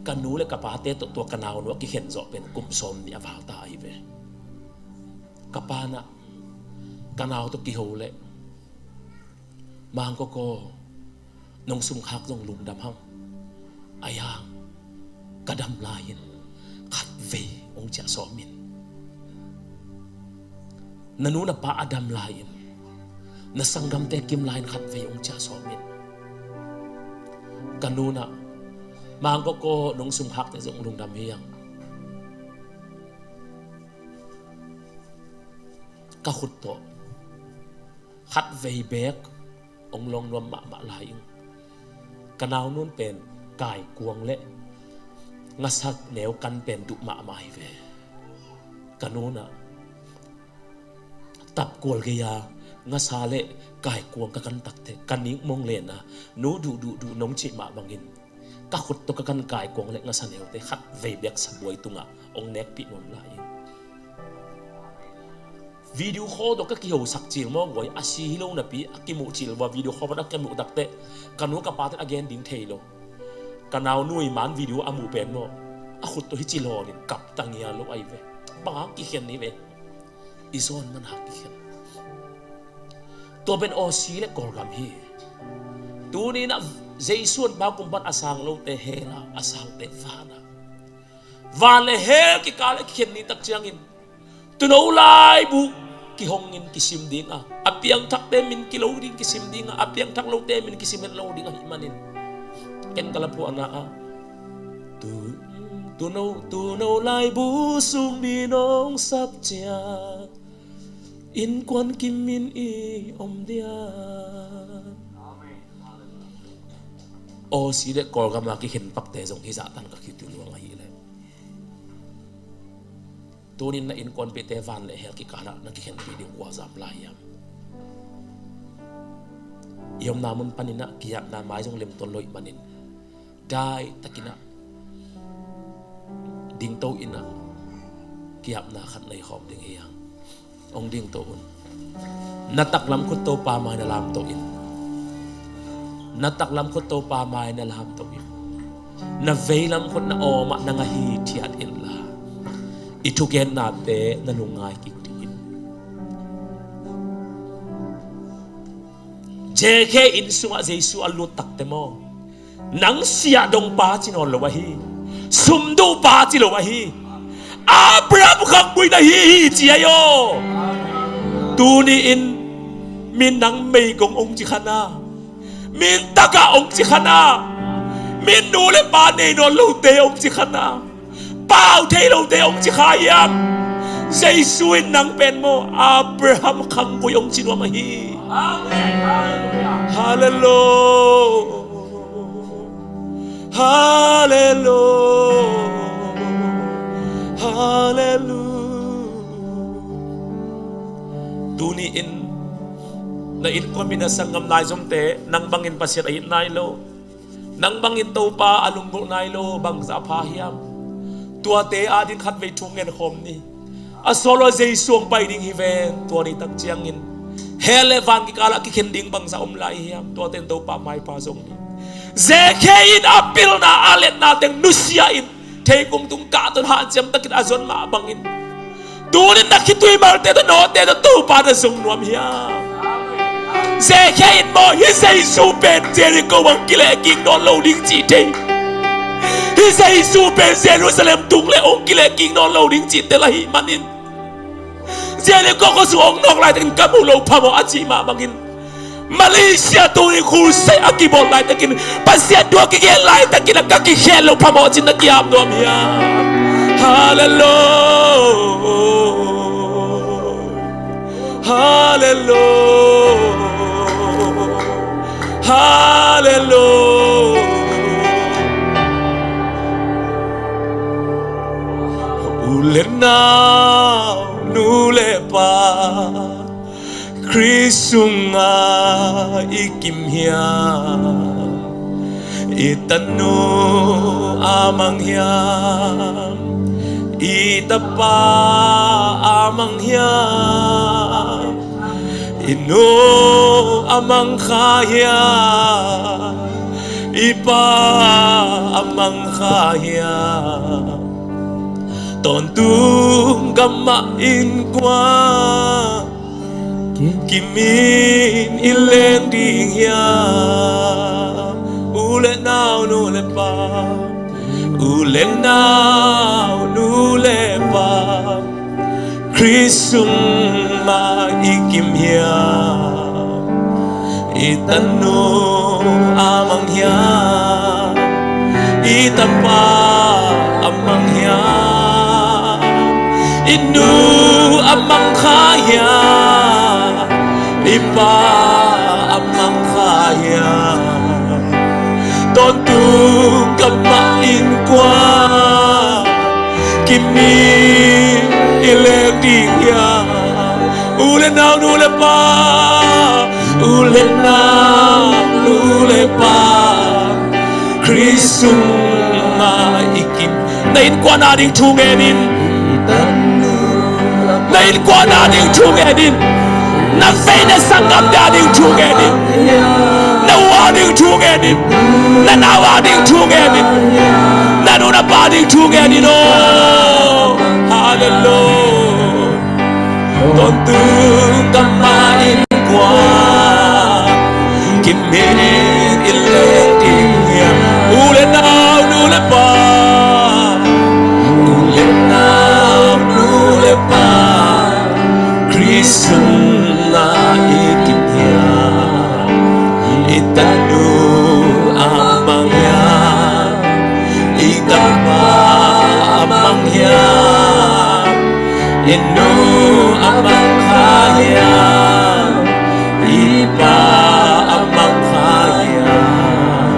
ka nu le ka pate tawh tua ka naunu a kikhen zawh pen kum sawm nih a val ta ahi ve. Ka pa in ah ka nau tawh kiho leh, Mangkok aw, nong sumkhak zong lungdam hang. Ahi hang ka dam lai-in khatvei ong ciah sawm in. Na nu na pa a dam lai-in, na sanggamte kim lai-in khatvei ong ciah sawm in. Ka nu in ah, Mangkok aw, nong sumkhakte zong lungdam hi hang. Ka khut tawh khatvei beek ong lawng nuam mahmah lai-in, ka naunu in pen kaikuang le ngasa neu kan pen duh mahmah hi ve. Ka nu in ah tapkual gei-a ngasa le kaikuang ka kan takte ka nik mong len a, nu, duh duh duh nong cih mah bangin ka khut tawh ka kan kaikuang le ngasa neute khatvei beek sabuai tungah ong nekpih nuam lai-in. Video call tawh ka kihosak cil maw guai, a si hi lo napi a kimuh cil vua, video call pan a kimuh takte ka nu ka pate in a gen ding thei lo. Ka naunu in man video a muh pen maw, a khut tawh hi ci lawnin kap ta ngial lo ahi ve. Bang hang kikhen hi ve. I zawn man hang kikhen. Tua pen Aussie le Kawlgam hi. Tuni in ah Jesu in pau kum pan a sang lote hell ah, a sangte van ah. Van le hell kikal a kikhen ni tak ciangin, tuuno laibu kihongin kisim ding a, a piangthakte min kilo ding kisim ding a, a piangthak lote min kisim het lo ding ahih manin, Ken ka la phuahna ah, tu, tuno, tuno laibu sung mi nong sap ciang innkuan kimin i om dia. Amen. Aussie le Kawlgam a kikhen pakte zong hih zahtan ka kituh luang ahih leh, tunin na innkuanpihte van le hell kikalah na kikhenpih ding kua zam lai hiam? I omna mun panin ah kiapna mai zong lemtawn lo ih manin, dai takin ah dingto in ah kiapna khat nei khawm ding hi hang. Hong dingto un. Na taklam khut Topa mai na lamto in. Na taklam khut Topa mai na lamto in. Na veilam khut na awmah na ngah hithiat inla, i thugennate na lungngai kik ding in. J K inn sungah Jesu a lut takte maw, nang siahdongpa ci nawn lo ahi. Sumduhpa ci lo ahi. Abraham khanggui na hi hi ci ahi aw. Tuni-in min nang meigong hong ci kha na. Min tagah hong ci kha na. Min nu le pa nei nawn lote hong ci kha na. Pau thei lote hong ci kha hiam? Jesu in nang pen maw, Abraham khanggui hong ci nuam ahi. Amen. Hallelujah. Hallelujah. Hallelujah. Tuni-in na innkuanpih na sanggam laizomte nang bangin Pasian a it nai lo, nang bangin Topa a lunggulh nai lo bangzah a pha hiam? Tuate ading khatvei thu ngen khawm ni. A solo Jesu hong pai ding hi ven, tua ni tak ciangin hell le van kikalah kikhen ding bangzah om lai hiam? Tuate in Topa maipha zong ni. J K in a pilna a letna teng nusia in, thei kung tung kah tawh hanciam takin a zon mah bangin, tunin na khitui malte tawh nawte tawh Topa na zong nuam hiam? J K in maw, hih Jesu pen Jericho hong kileh kik nawn lo ding cih thei. Hih Jesu pen Jerusalem tung le hong kileh kik nawn lo ding cih tel ahih manin, Jericho khuasung hong nawk laitakin ka mu lo phamawh a cih mah bangin, Malaysia tuni khulsai a kibawl laitakin, Pasian thu a kigen laitakin a ka kikhel lo phamawh cin na kiam nuam hiam? Hallelujah. Hallelujah. Hallelujah. U le nau, nu le pa, Khrist sungah i kim hiam? I tanu a mang hiam? I tapa a mang hiam? I nu a mang kha hiam? I pa a mang kha hiam? Tawntung gam mah innkuan kimin i leng ding hiam? U le nau, nu le pa, u le nau, nu le pa, Khrist sungah i kim hiam? I tanu a mang hiam? I tapa a mang hiam? I nu a mang kha hiam? I pa a mang kha hiam? Tawntung gam mah innkuan kimin i leng ding hiam? U le nau, nu le pa, u le nau, nu le pa, Khrist sungah i kim. Na innkuan ading thu ngen in. Na innkuan ading thu ngen in. Na vei na sanggamte ading thu ngen in. Na u ading thu ngen in. Na nau ading thu ngen in. Na nu na pa ading thu ngen in aw. Hallelujah. Tawntung gam mah innkuan kimin i leng ding hiam? U le nau, nu le pa, u le nau, nu le pa, Khrist sungah i kim hiam? I tanu a mang hiam? I nu a mang kha hiam, i pa a mang kha hiam,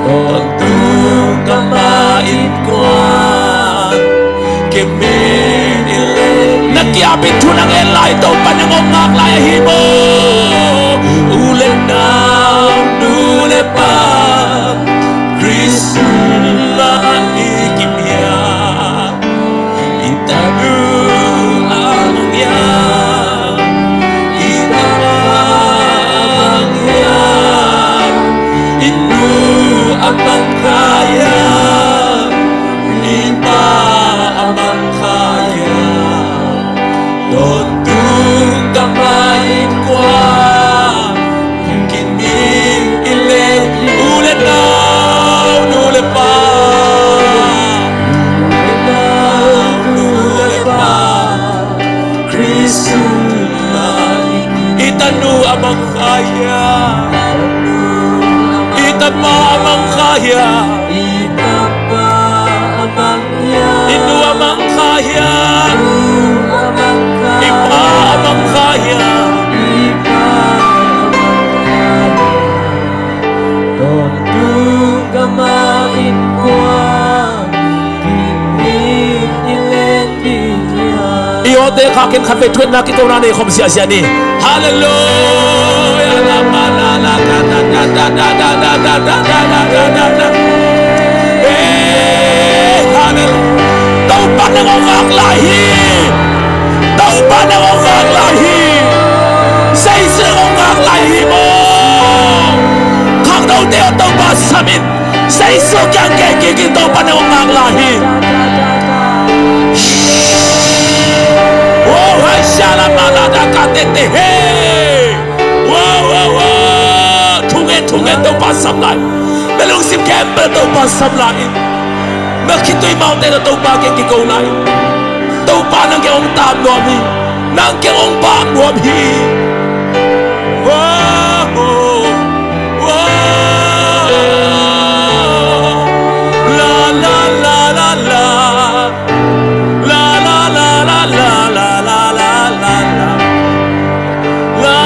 tawntung gam ah innkuan kimin i leh. Na kiapin thu na ngen lai Topa nang hong ngak lai ahi maw? U le nau, nu le pa, Khrist sungah i kimiat. I tanu a mang hiam, i tapa a mang hiam, i nu a mang kha hiam, i pa a mang kha hiam, tawntung gam ah innkuan kimin i leh. U le nau, nu le pa, u le nau, nu le pa, Khrist sungah i tanu a mang kha hiam, i tapa a mang kha hiam, i tapa a mang hiam, i nu a mang kha hiam, i pa a mang kha hiam, tawntung gam ah innkuan kimin i leh ding hiam? I awte khakin khatvei thu-etna kikona nei khawm ziahziah ni. Halleluiah. Hey, halleluiah. Topa nang hong ngak lai hi. Topa nang hong ngak lai hi. Jesu nang hong ngak lai hi maw? Khangnote aw, Topa sam in. Jesu kiang kei kik in, Topa nang hong ngak lai hi. Wow, hai shala malada ka tete he. Wow, wow, wow. Thu ngen, thu ngen, Topa sam lai. Na lungsim khempeuh Topa sam lai in. Na khitui maute na Topa kiang kiko lai. Topa nang kiang hong taam nuam hi. Nang kiang hong bang nuam hi. Wow, wow. La, la, la, la, la. La, la, la, la, la. La.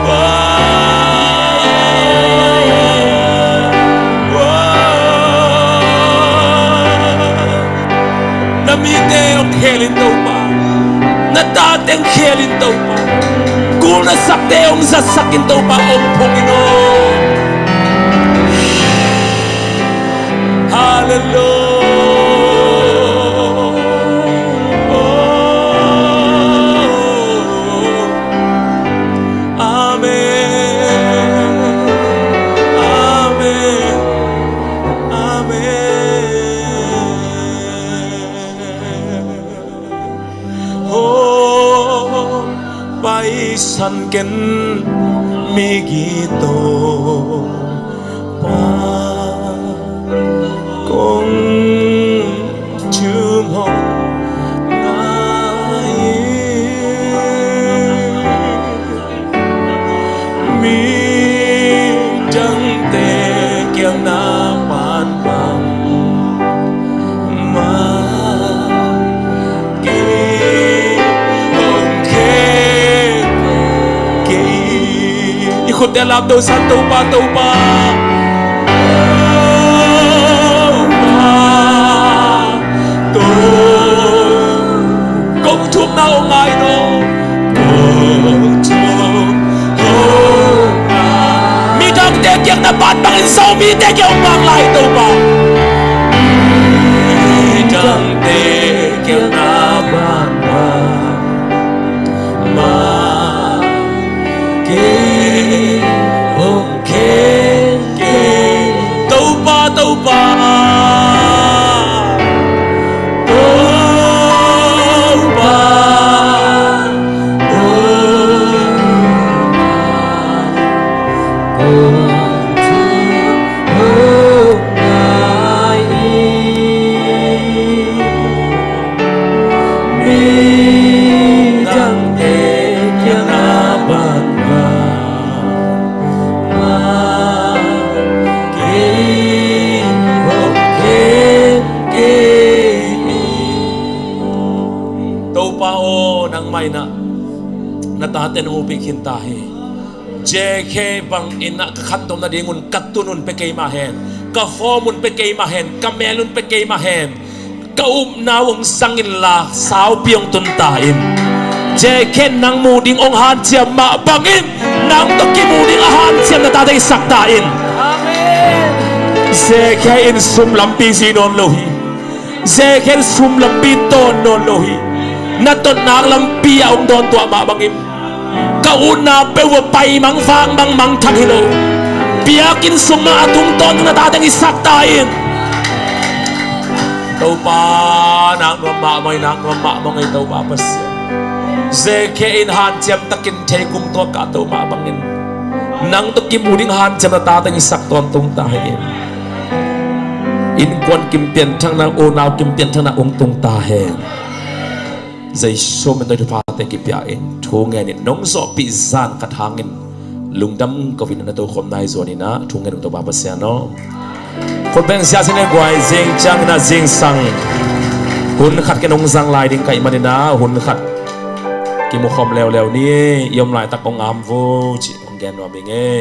Wow. Wow. Na mite hong khel in Topa. Na tate hong khel in Topa. Gul na sakte hong zatsak in Topa, hong phong in aw. Halleluiah. Amen. Amen. Amen. Hong paisan ken migi Topa, kong thum hong ngai. Midangte kiang na pan bangmah kei hong khel kei. I khutte lamto san, Topa, Topa. Topa. Kong thumna hong ngai no. Kong thum hong ngai. Midangte kiang na pan bangin Zomite kiang hong pan lai Topa. Midangte kiang na pan bang mah kei hong khel kei. Topa, Topa. Topa. Topa. Kong thum hong ngai. Na tate nong hupih khin ta hi. J K bangin ah ka khantom nadingun ka tun un pia kei mah hen, ka form un pia kei mah hen, ka mel un pia kei mah hen, ka upna uh hong zang inla saupi hong tun ta in. J K nang mu ding hong hanciam mah bangin nang tawh kimu ding a hanciam na tate i sak ta in. Amen. J K in sum lampi zui nawn lo hi. J K in sum lampi dawn nawn lo hi. Na totnak lampi ah hong dawn tuah mah bangin ka utna peuh uh a pai mangvang mang mangthang hi lo. Biakinn sung mah a tungtawn ding na tate i sak ta in. Topa, nak nuam mahmah ing, nak nuam mahmah ing Topa Pasian. J K in hanciam takin thei kung tuak ka to mah bangin nang tawh kimu ding hanciam na tate i sak tawntung ta hi. Innkuan kim pianthakna, unau kim pianthakna hong tung ta hen. Jesu min tawh i thuphate kipia in thu ngen in, nong zawhpih zan khat hangin lungdam ko in, na tokhom nai zuan in ah thu ngen ung Topa Pasian aw. Khut beng siasin e guai, zing ciangin ah zingsang hun khat ken hong zang lai ding ka hih manin ah hun khat kimukhawm leuleu ni. I om laitak hong am vo cih hong gen nuam ing e.